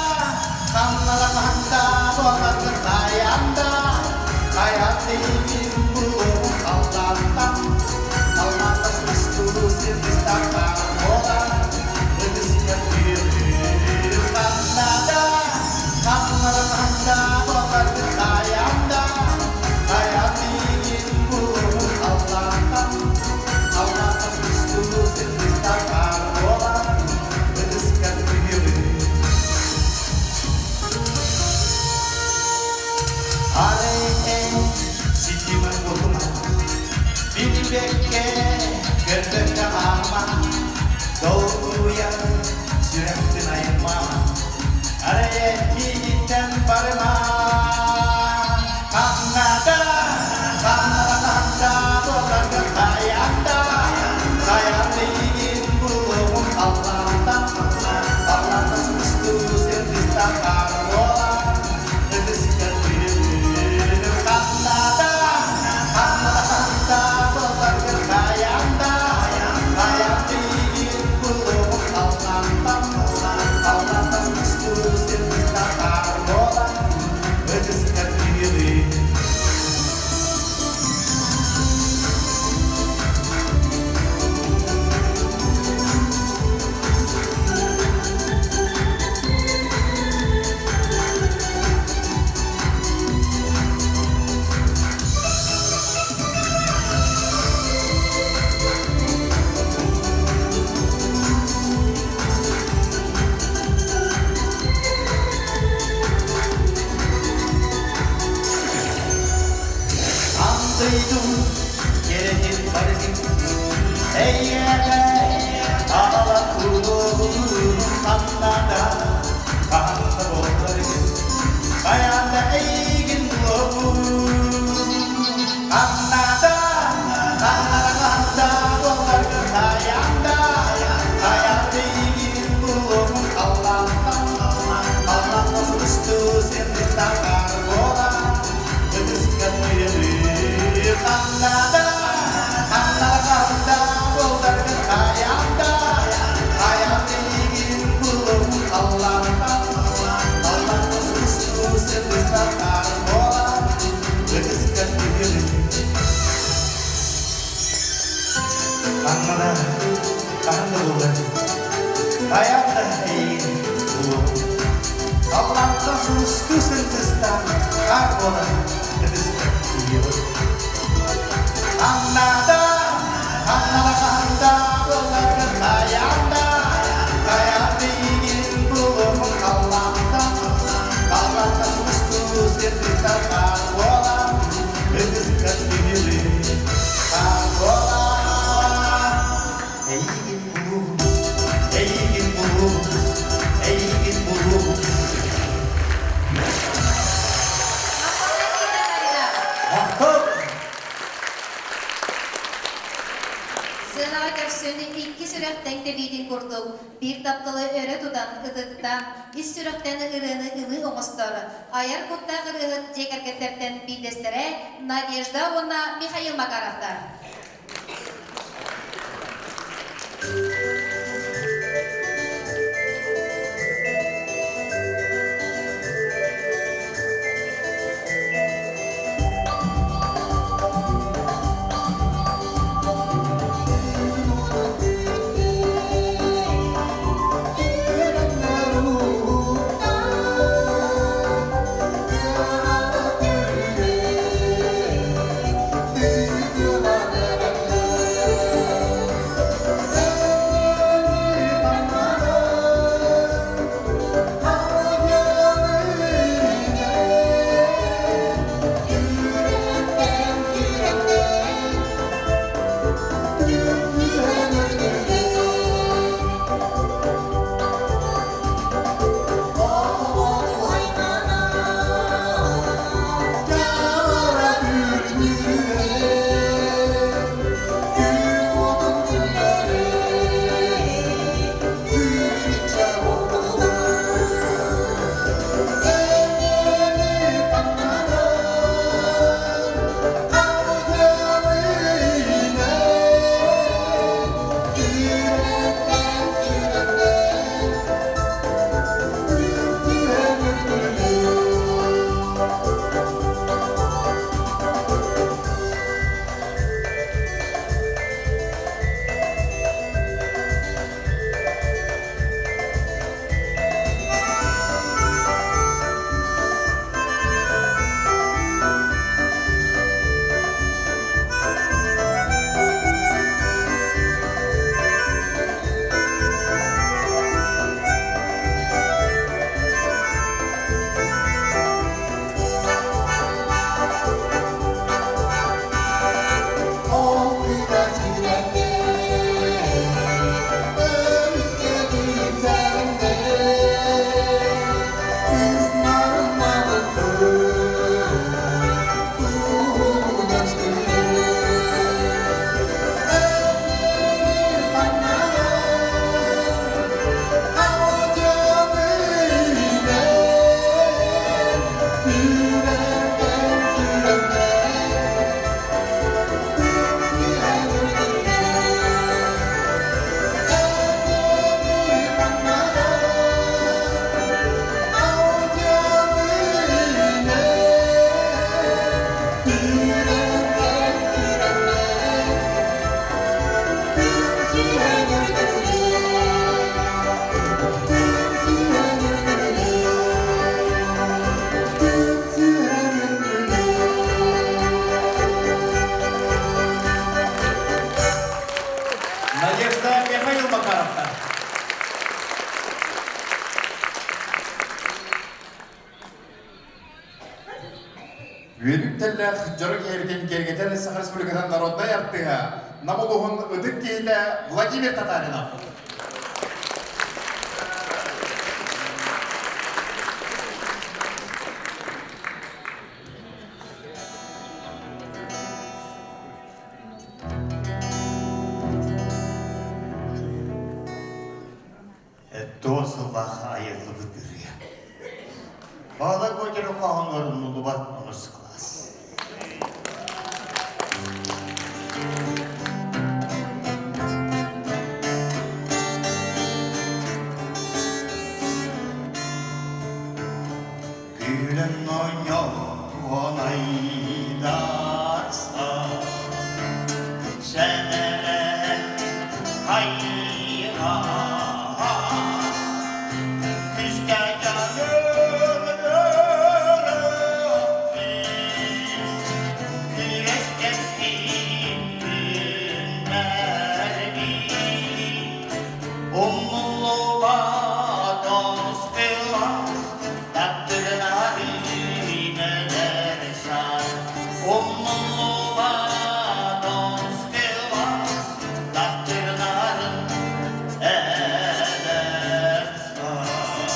Билбэккэ, көрбөккө аама, долгуйар сүрэхпин айма, арай миигиттэн барыма. Ханна да, ханна да буоларгын хайаан да, хайаан да эйигин булуоҕум халлаантан, халлаантан сулустуу сырдыктан хаар буолан, ытыскар түһүм. Ханна да, ханна да, ханна буоларгын хайаан да, хайаан да эйигин булуоҕум халлаантан, халлаантан сулустуу сырдыктан хаар буолан, ытыскар түһүм. Андыйдым кэрэтин барытын эйиэхэ аҕала кулугун ханна да ханна буолларгын хайаан да эйигин булуохум ханна да ханна да ханна буолларгын хайаан да хайаан да эйигин булуохум халлаантан халлаантан сулустуу сирдиктан хаар буолан ытыскар түһүм ханна да ханна да ханна буолларгын хайаан да хайаан да эйигин булуохум халлаантан халлаантан сулустуу сирдиктан хаар буолан ытыскар түһүм. Ханна да хаһан да буолларгын хайаан да эйигин булуохум халлаантан сулустуу сырдыстан хаар буолан ытыскар түһүөҕүм. Ханна да, ханна да, ханна буолларгын хайаан да, хайаан да эйигин булуохум халлаантан, халлаантан сулустуу сирдиктэн хаар буолан, ытыскар түһүөҕүм. Хаар буолан, эйигин булуохум, эйигин булуохум, эйигин булуохум. Махтал Марина! Махтал! Сыанаҕа көрсөн икки сүрэхтэн тэбиитин курдук биир тапталы өрө тутан, ытыктаан, ис сүрэхтэн ырыаны ымыы оҥостор, айар куттаах ырыаһыт дьиэ кэргэттэртэн биирдэстэрэ Надежда уонна Михаил Макаровтар. Үөрүү үктэллээх дьоро киэһэбитин киэргэтэр Саха Республикатын народнай артыыһа, Нам улууһун ытык киһитэ Владимир Татаринов. Туос сыллаах айыллыбыт ырыа. Баала Гуодера хоһоонугар умнуллубат онус кылаас. Күлэн оонньоон айдарса, сэмэрэн хайҕаа, күскэ күрэстэспит күннэрбит Умнуллубат онус кылаас Умнуллубат онус кылаас таптырнарын эдэр саас.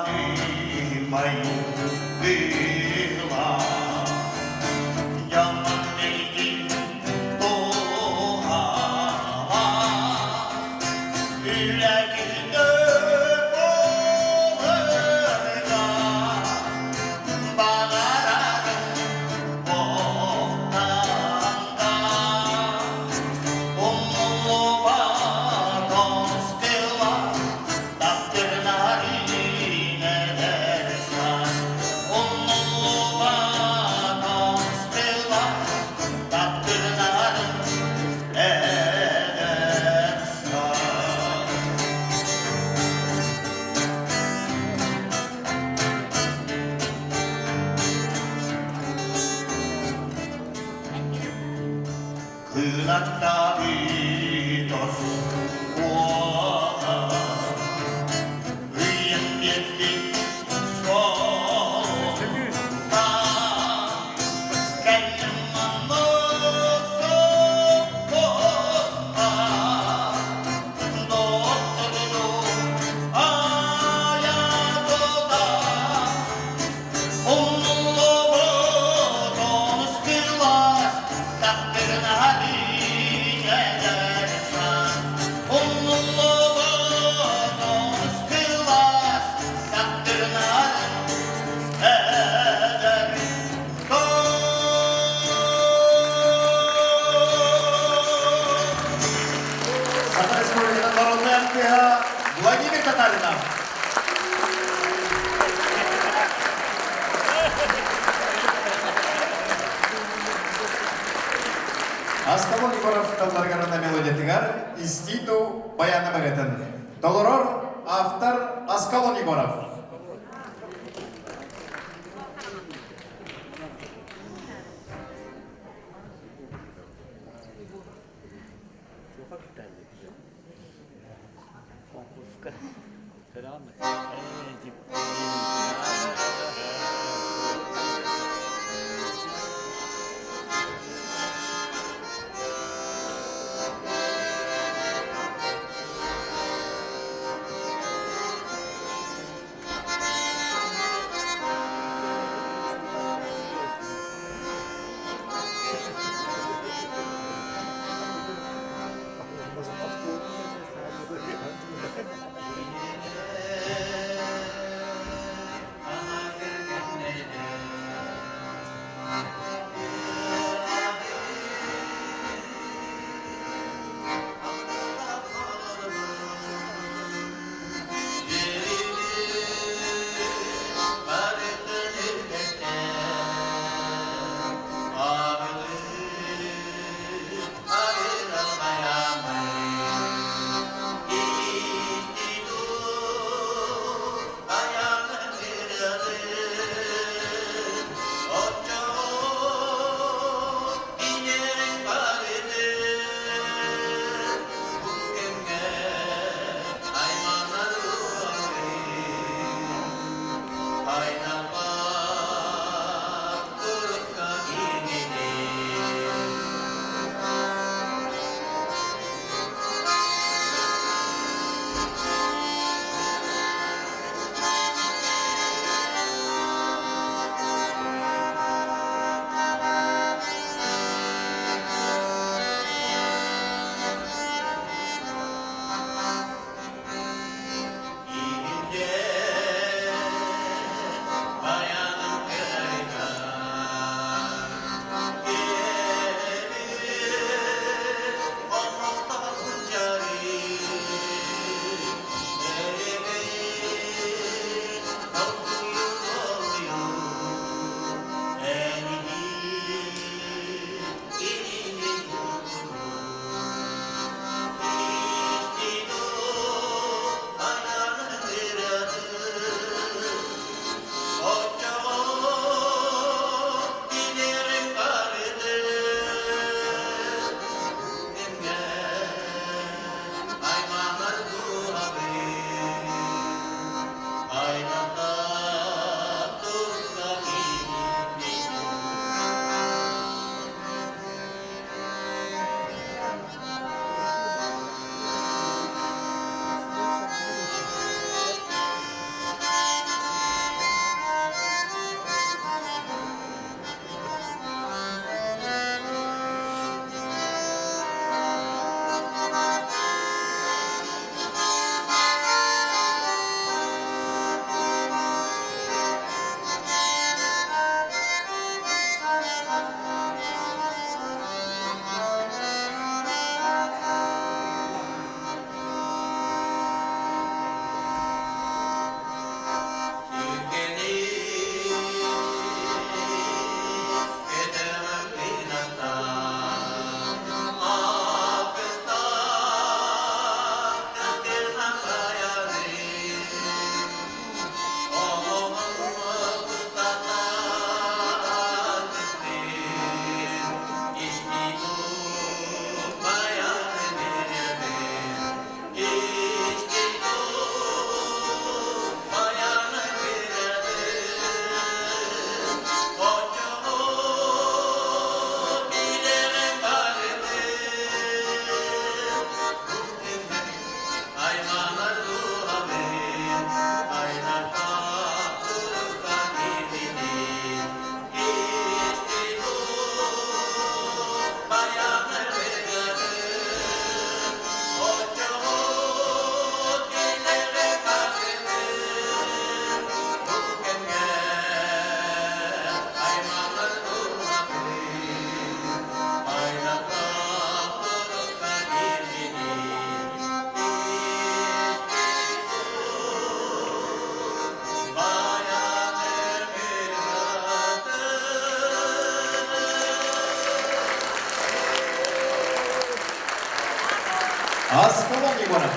Дьоһунуманыымай быыла, дьонун миигин туһала, үлэ киһитэ буоларга баҕарарым буолтанда. Умнуллубат онус кылаас таптырнарын эдэр саас. Умнуллубат онус кылаас таптырнарын эдэр саас. Кынаттаабыт оскуола ыйан биэрбит суолта кэллим манна соппуоска доҕоттору айа тута Умнуллубут онус кылаас таптырнаһары эдэр саас. Умнуллубут онус кылаас таптырнаһары эдэр Саха Республикатын народнай артыыһа Владимир Татаринов. Аскалон Егоров тылларыгар мелодиятыгар «Иститу» баяны ырыатын толорор автор Аскалон Егоров. Аскалон Егоров.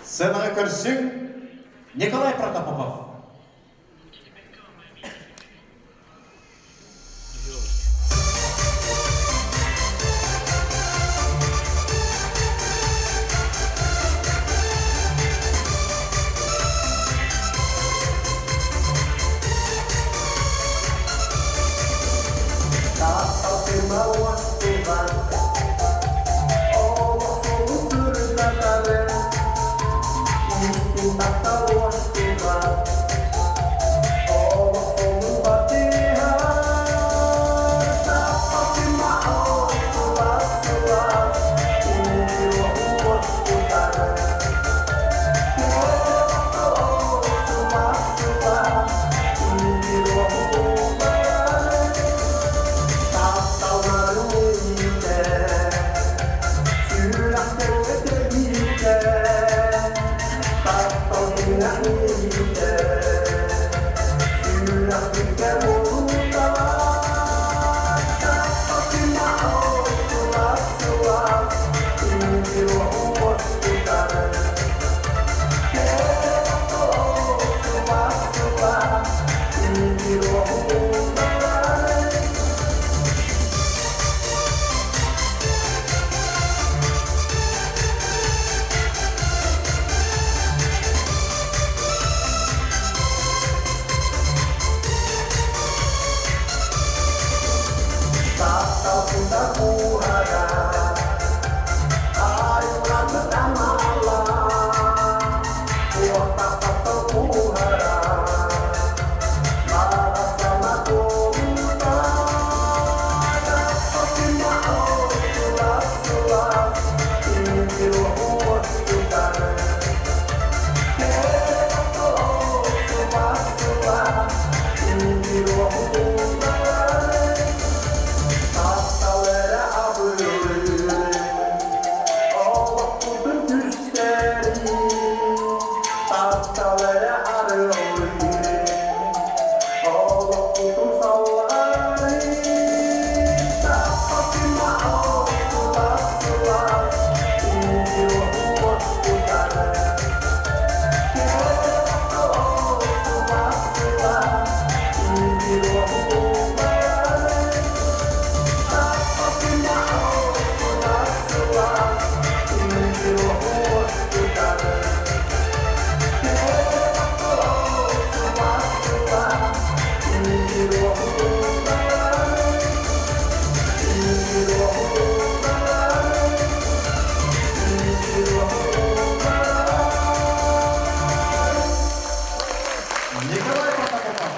Сценаҕа көрсүҥ Николай Протопопов. Николай Протопопов.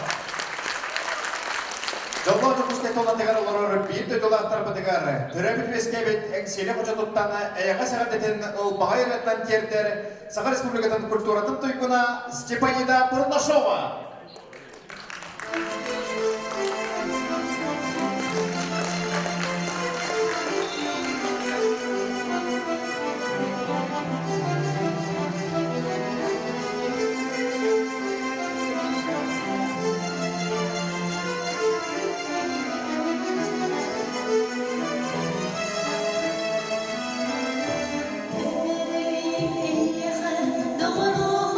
Дьоллоох Дьокуускай туонатыгар олорор биир дойдулаахтарбытыгар төрөөбүт үөскээбит Эҥсиэли хочотуттан эйэҕэс эҕэрдэтин ылбаҕай ырыатынан тиэрдэр Саха Республикатын культуратын туйгуна Степанида Бурнашова. Эйиэхэ доҕоруом.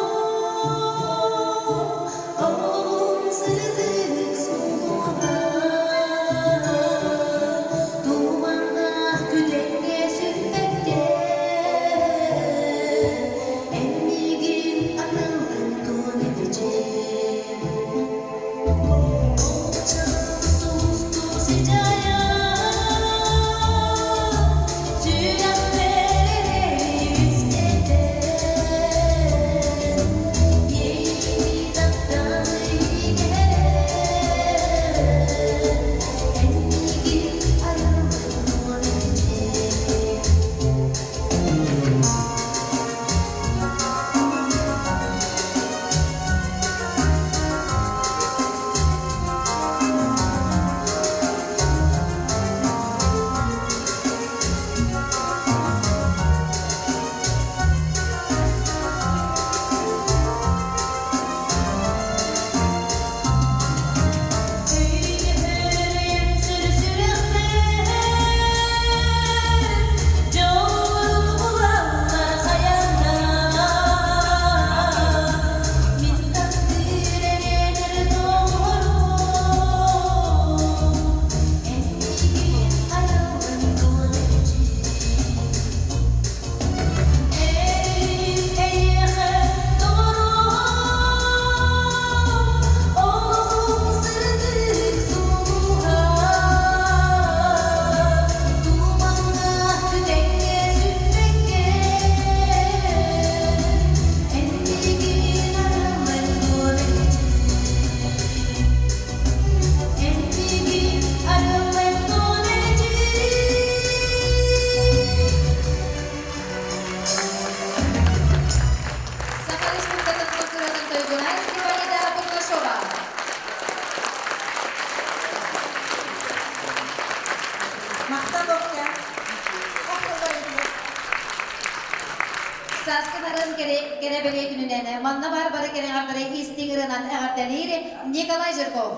кэрэ-бэлиэ күнүнэн манна баар бары кэрэҥардары истиҥ ырыанан эҕэрдэлиир Николай Жирков.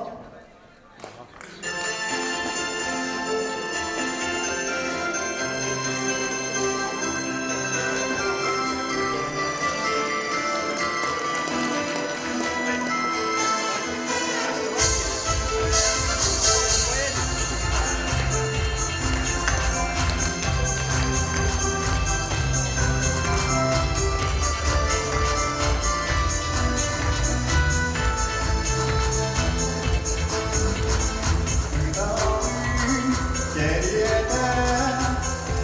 Кэриэтэ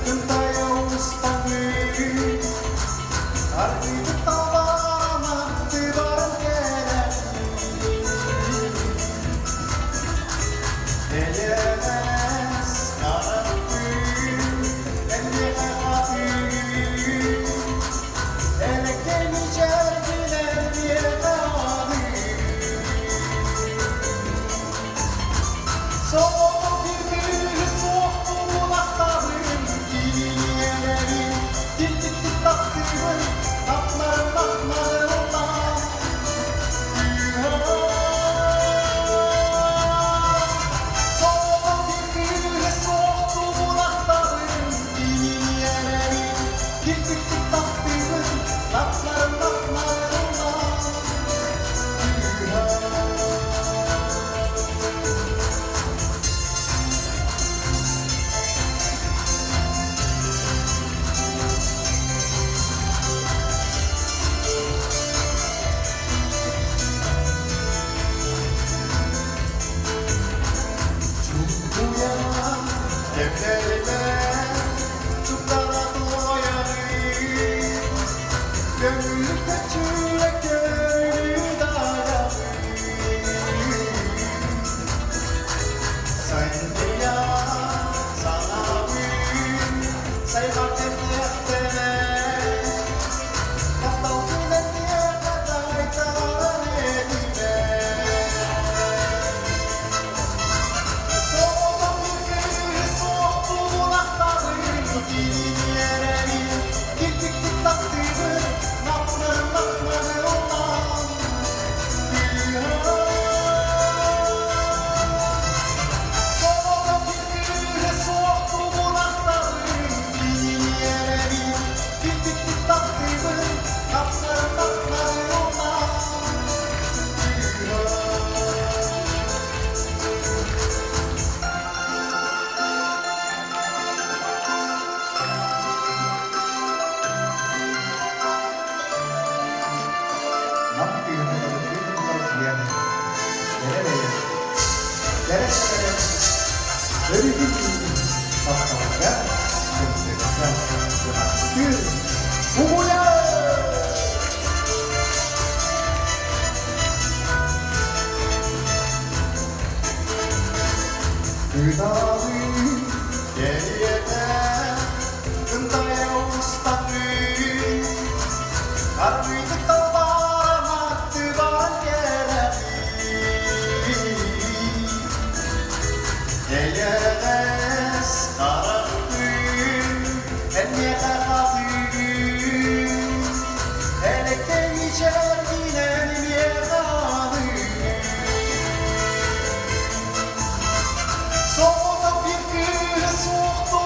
кынтайа устаҥыы, аргыйбыт талбаама тыбарын кэлэн. Эйэҕэс харахтыы, эмиэхэ хатыы, элэккэй мичээргинэн миэхэ аҕыы. Соҕотох биир суох буолахтабын, киинэлэри килбиттик таптыыбын, таптарым махталлаах. Соҕотох биир суох буолахтабын, киинэлэри килбиттик таптыыбын, таптарым махталлаах. Чугуя кэмнэринэ чуптара туойаҕын, көҥүлүккэ чүрэккэ даайаҕын. Сайдыйа санаабын сайҕар тэмниэхтэнэ, тапталгын этиэхэ таайтаран этимэ. Соҕотох кыыс суохтуун кириниэрэбин, киртиктик таптыыбын, напнарын напнарыллан. Соҕотох кыыс суохтуун кириниэрэбин, киртиктик таптыыбын, напнарын напнарыллан. Нам кыыһын кыталытыын кэрэ бэйэ, кэрэ сэрэ, өрүтүн тапталга, кынтыгка, кынаттыыр угуйар! Кыталы кэриэтэ кынтайа устаҥыы, аргыйдык талбааран аттыбар кэлэҕин. Эйэҕэс харахтыын эмиэхэ хатыыр, элэккэй мичээргинэн миэхэ аныыр. Соҕотох биир кыыс суох.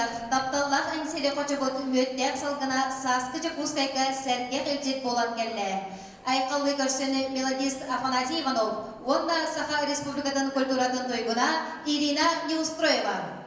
ыһыах, тапталлаах Эҥсиэли хочобут мүөттээх салгына сааскы Дьокуускайга сэргэх илдьит буолан кэллэ. Айхаллыы көрсөн мелодист Афанасий Иванов уонна Саха Республикатын культуратын туйгуна Ирина Неустроева.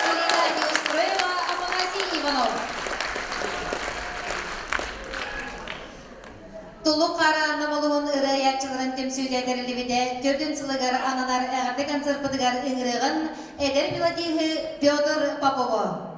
Ирина Неустроева, Афанасий Иванов. Туллук хара Намолуһун ырыаяччыларын түмсүүтэ тэриллибитэ төрдүн сылыгар ананар эҕэрдэ концерпытыгар ыҥырыаҕын эдэр мелодиһы Петр Попову.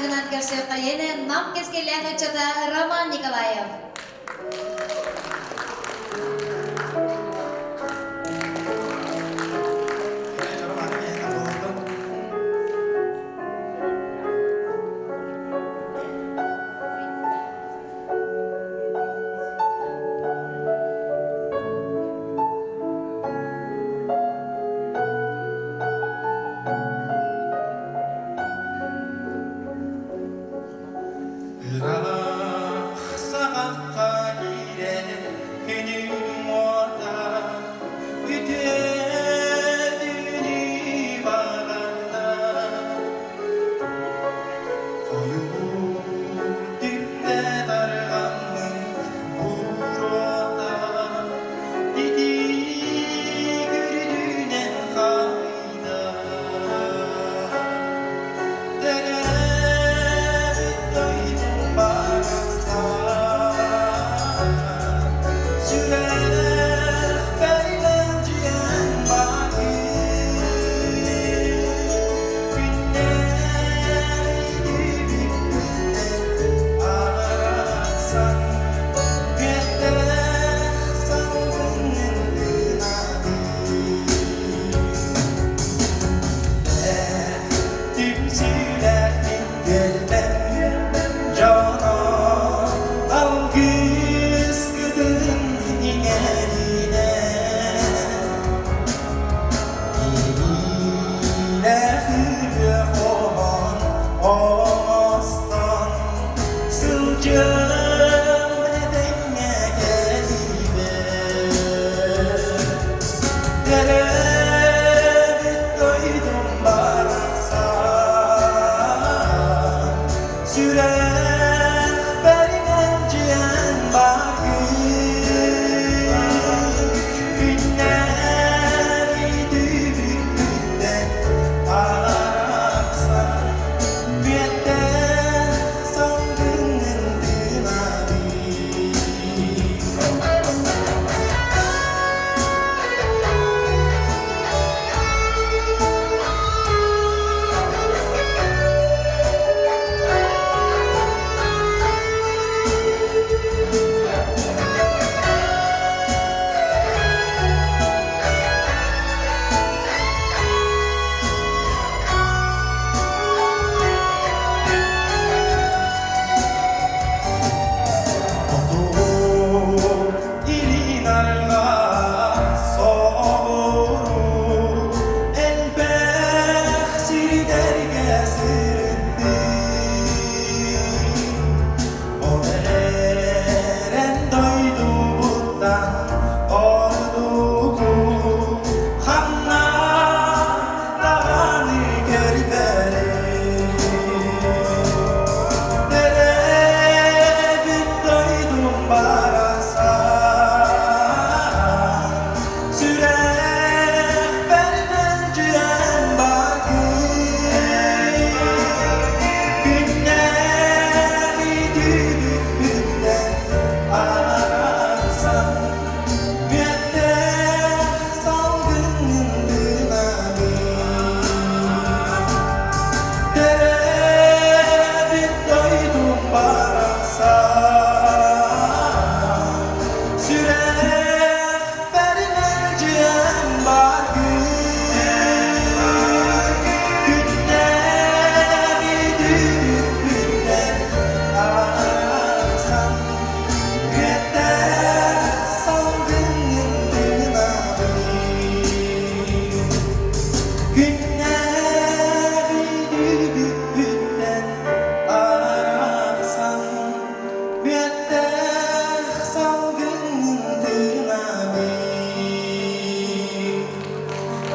ытыһынан көрсүөххэйин Нам кэскиллээх ыччата Роман Николаев. Ыраах саҕахха киирэн күнүм уота үтүө түүнү баҕарда. Хойуу түптэ тарҕаммыт буруота титиик үрдүнэн хайда. Төрөөбүт дойдум барахсан, сүрэхпэр мэлдьиэн баҕыы. Күннэри түбүкпүттэн арахсан, күөттээх салгынын тыынабын. Түмсүүлээх күлбэм дьоно алгыс кытын иҥэринэ Иилээх ырыа хоһоон оҥостон сылдьыам этэҥҥэ кэлиибэр Төрөөбүт дойдум барахсан, сүрэхпэр мэлдьиэн бааргын. Күннэри түбүкпүттэн арахсан, бүөттээх салгынын тыынабын. Хоту илин арҕаа соҕуруу элбэх сирдэргэ сырыттым. Ол эрэн дойдубуттан ордугу ханна даҕаны көрбөрүм. Төрөөбүт дойдум барахсан, сүрэхпэр мэлдьиэн бааргын. Күннэри түбүкпүттэн арахсан, мүөттээх салгынын тыынабын. Төрөөбүт дойдум барахсан, сүрэхпэр мэлдьиэн бааргын. Күннэри түбүкпүттэн арахсан, үөттээх салгынын тыынабын. Күннэри түбүкпүттэн арахсан, мүөттээх салгынын тыынабын.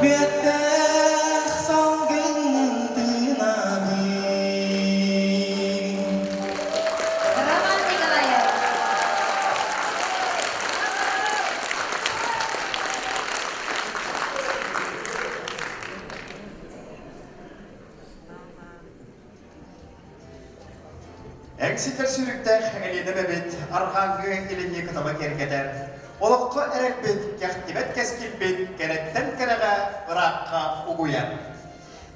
Мүөттээх салгынын тыынабын. Роман Николаев. Эҥситэр сүрүктээх Элиэнэ эбэбит арҕааҥҥы илиҥҥи кытала киэргэтэр. Олоххо эрэлбит, кэхтибэт кэскилбит кэрэттэн кэрэҕэ ыраахха угуйар.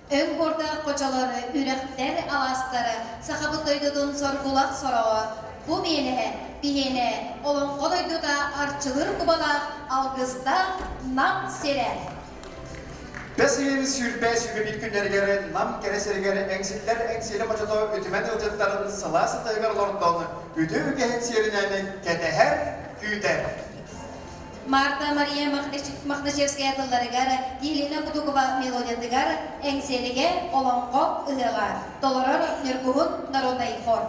Өҥ буордаах хочолор, үрэхтэр, алаастар, сахабыт дойдутун соргулах сороҕо, бу миэнэ, биһиэнэ, олоҥхо дойдута арчылыыр кубалаах алгыстаах Нам сирэ. Бэс ыйын 20 21 күннэригэр Нам кэрэ сиригэр эҥсиллэр Эҥсиэли хочото үтүмэн ыалдьыттарын сылаас ытыһыгар олордон үтүө үгэһин сиэринэн кэтэһэр, күүтэр. Марта Мария Мохначевская тылларыгар, Елена Кутукова мелодиятыгар Эҥсиэлигэ олоҥхо ыһыаҕа толорор Ньургуһун народнай хор.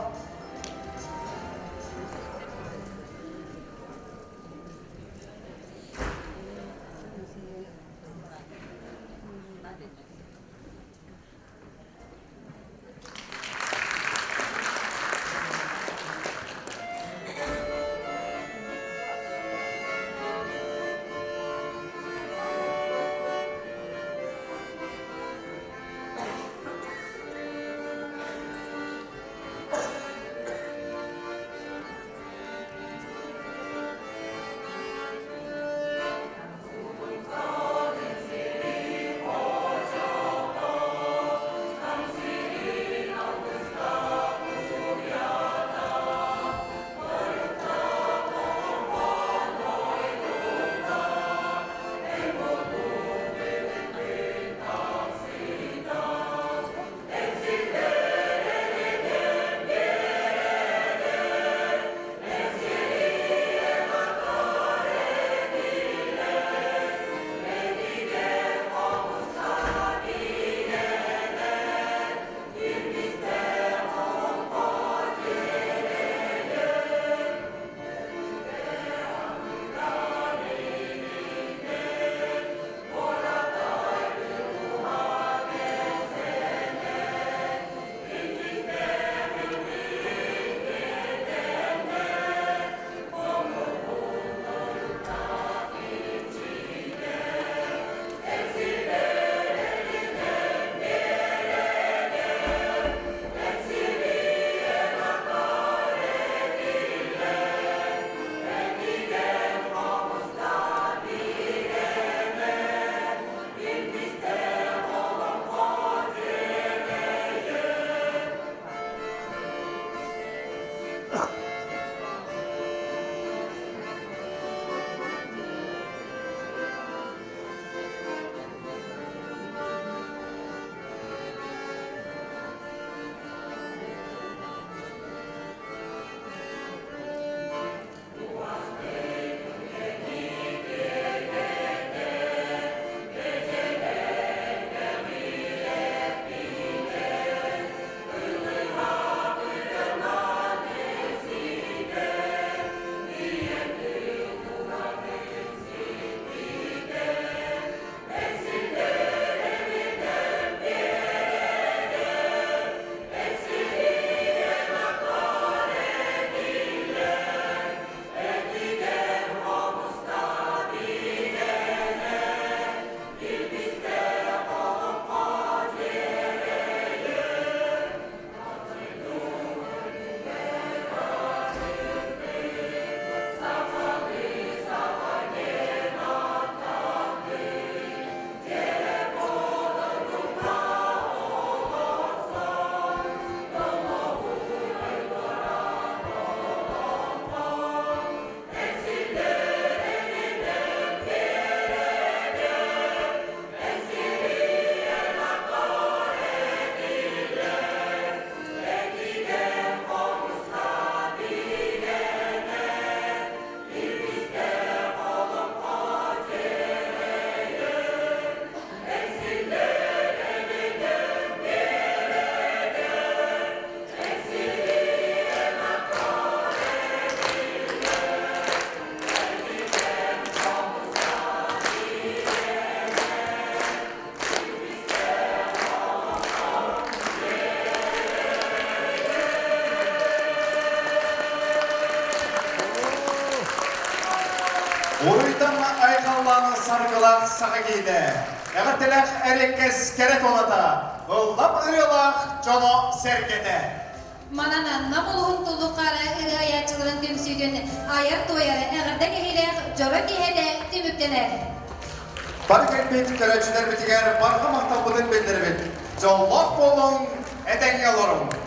Уруйдан айхаллаан саргылаах саха киһитэ, эҕэрдэлээх эриэккэс кэрэ туоната, ыллам ырыалаах дьоно-сэргэтэ. Манан Нам улууһун туллукхаара ырыа айааччыларын түмсүүтүн айар-туойар эҕэрдэ киһилээх дьоро киэһэтэ түмүктэнэр. Бары кэлбит көрөөччүлэрбитигэр барҕа махталбытын биллэрэбит. Дьоллоох буолуҥ, этэҥҥэ олоруҥ!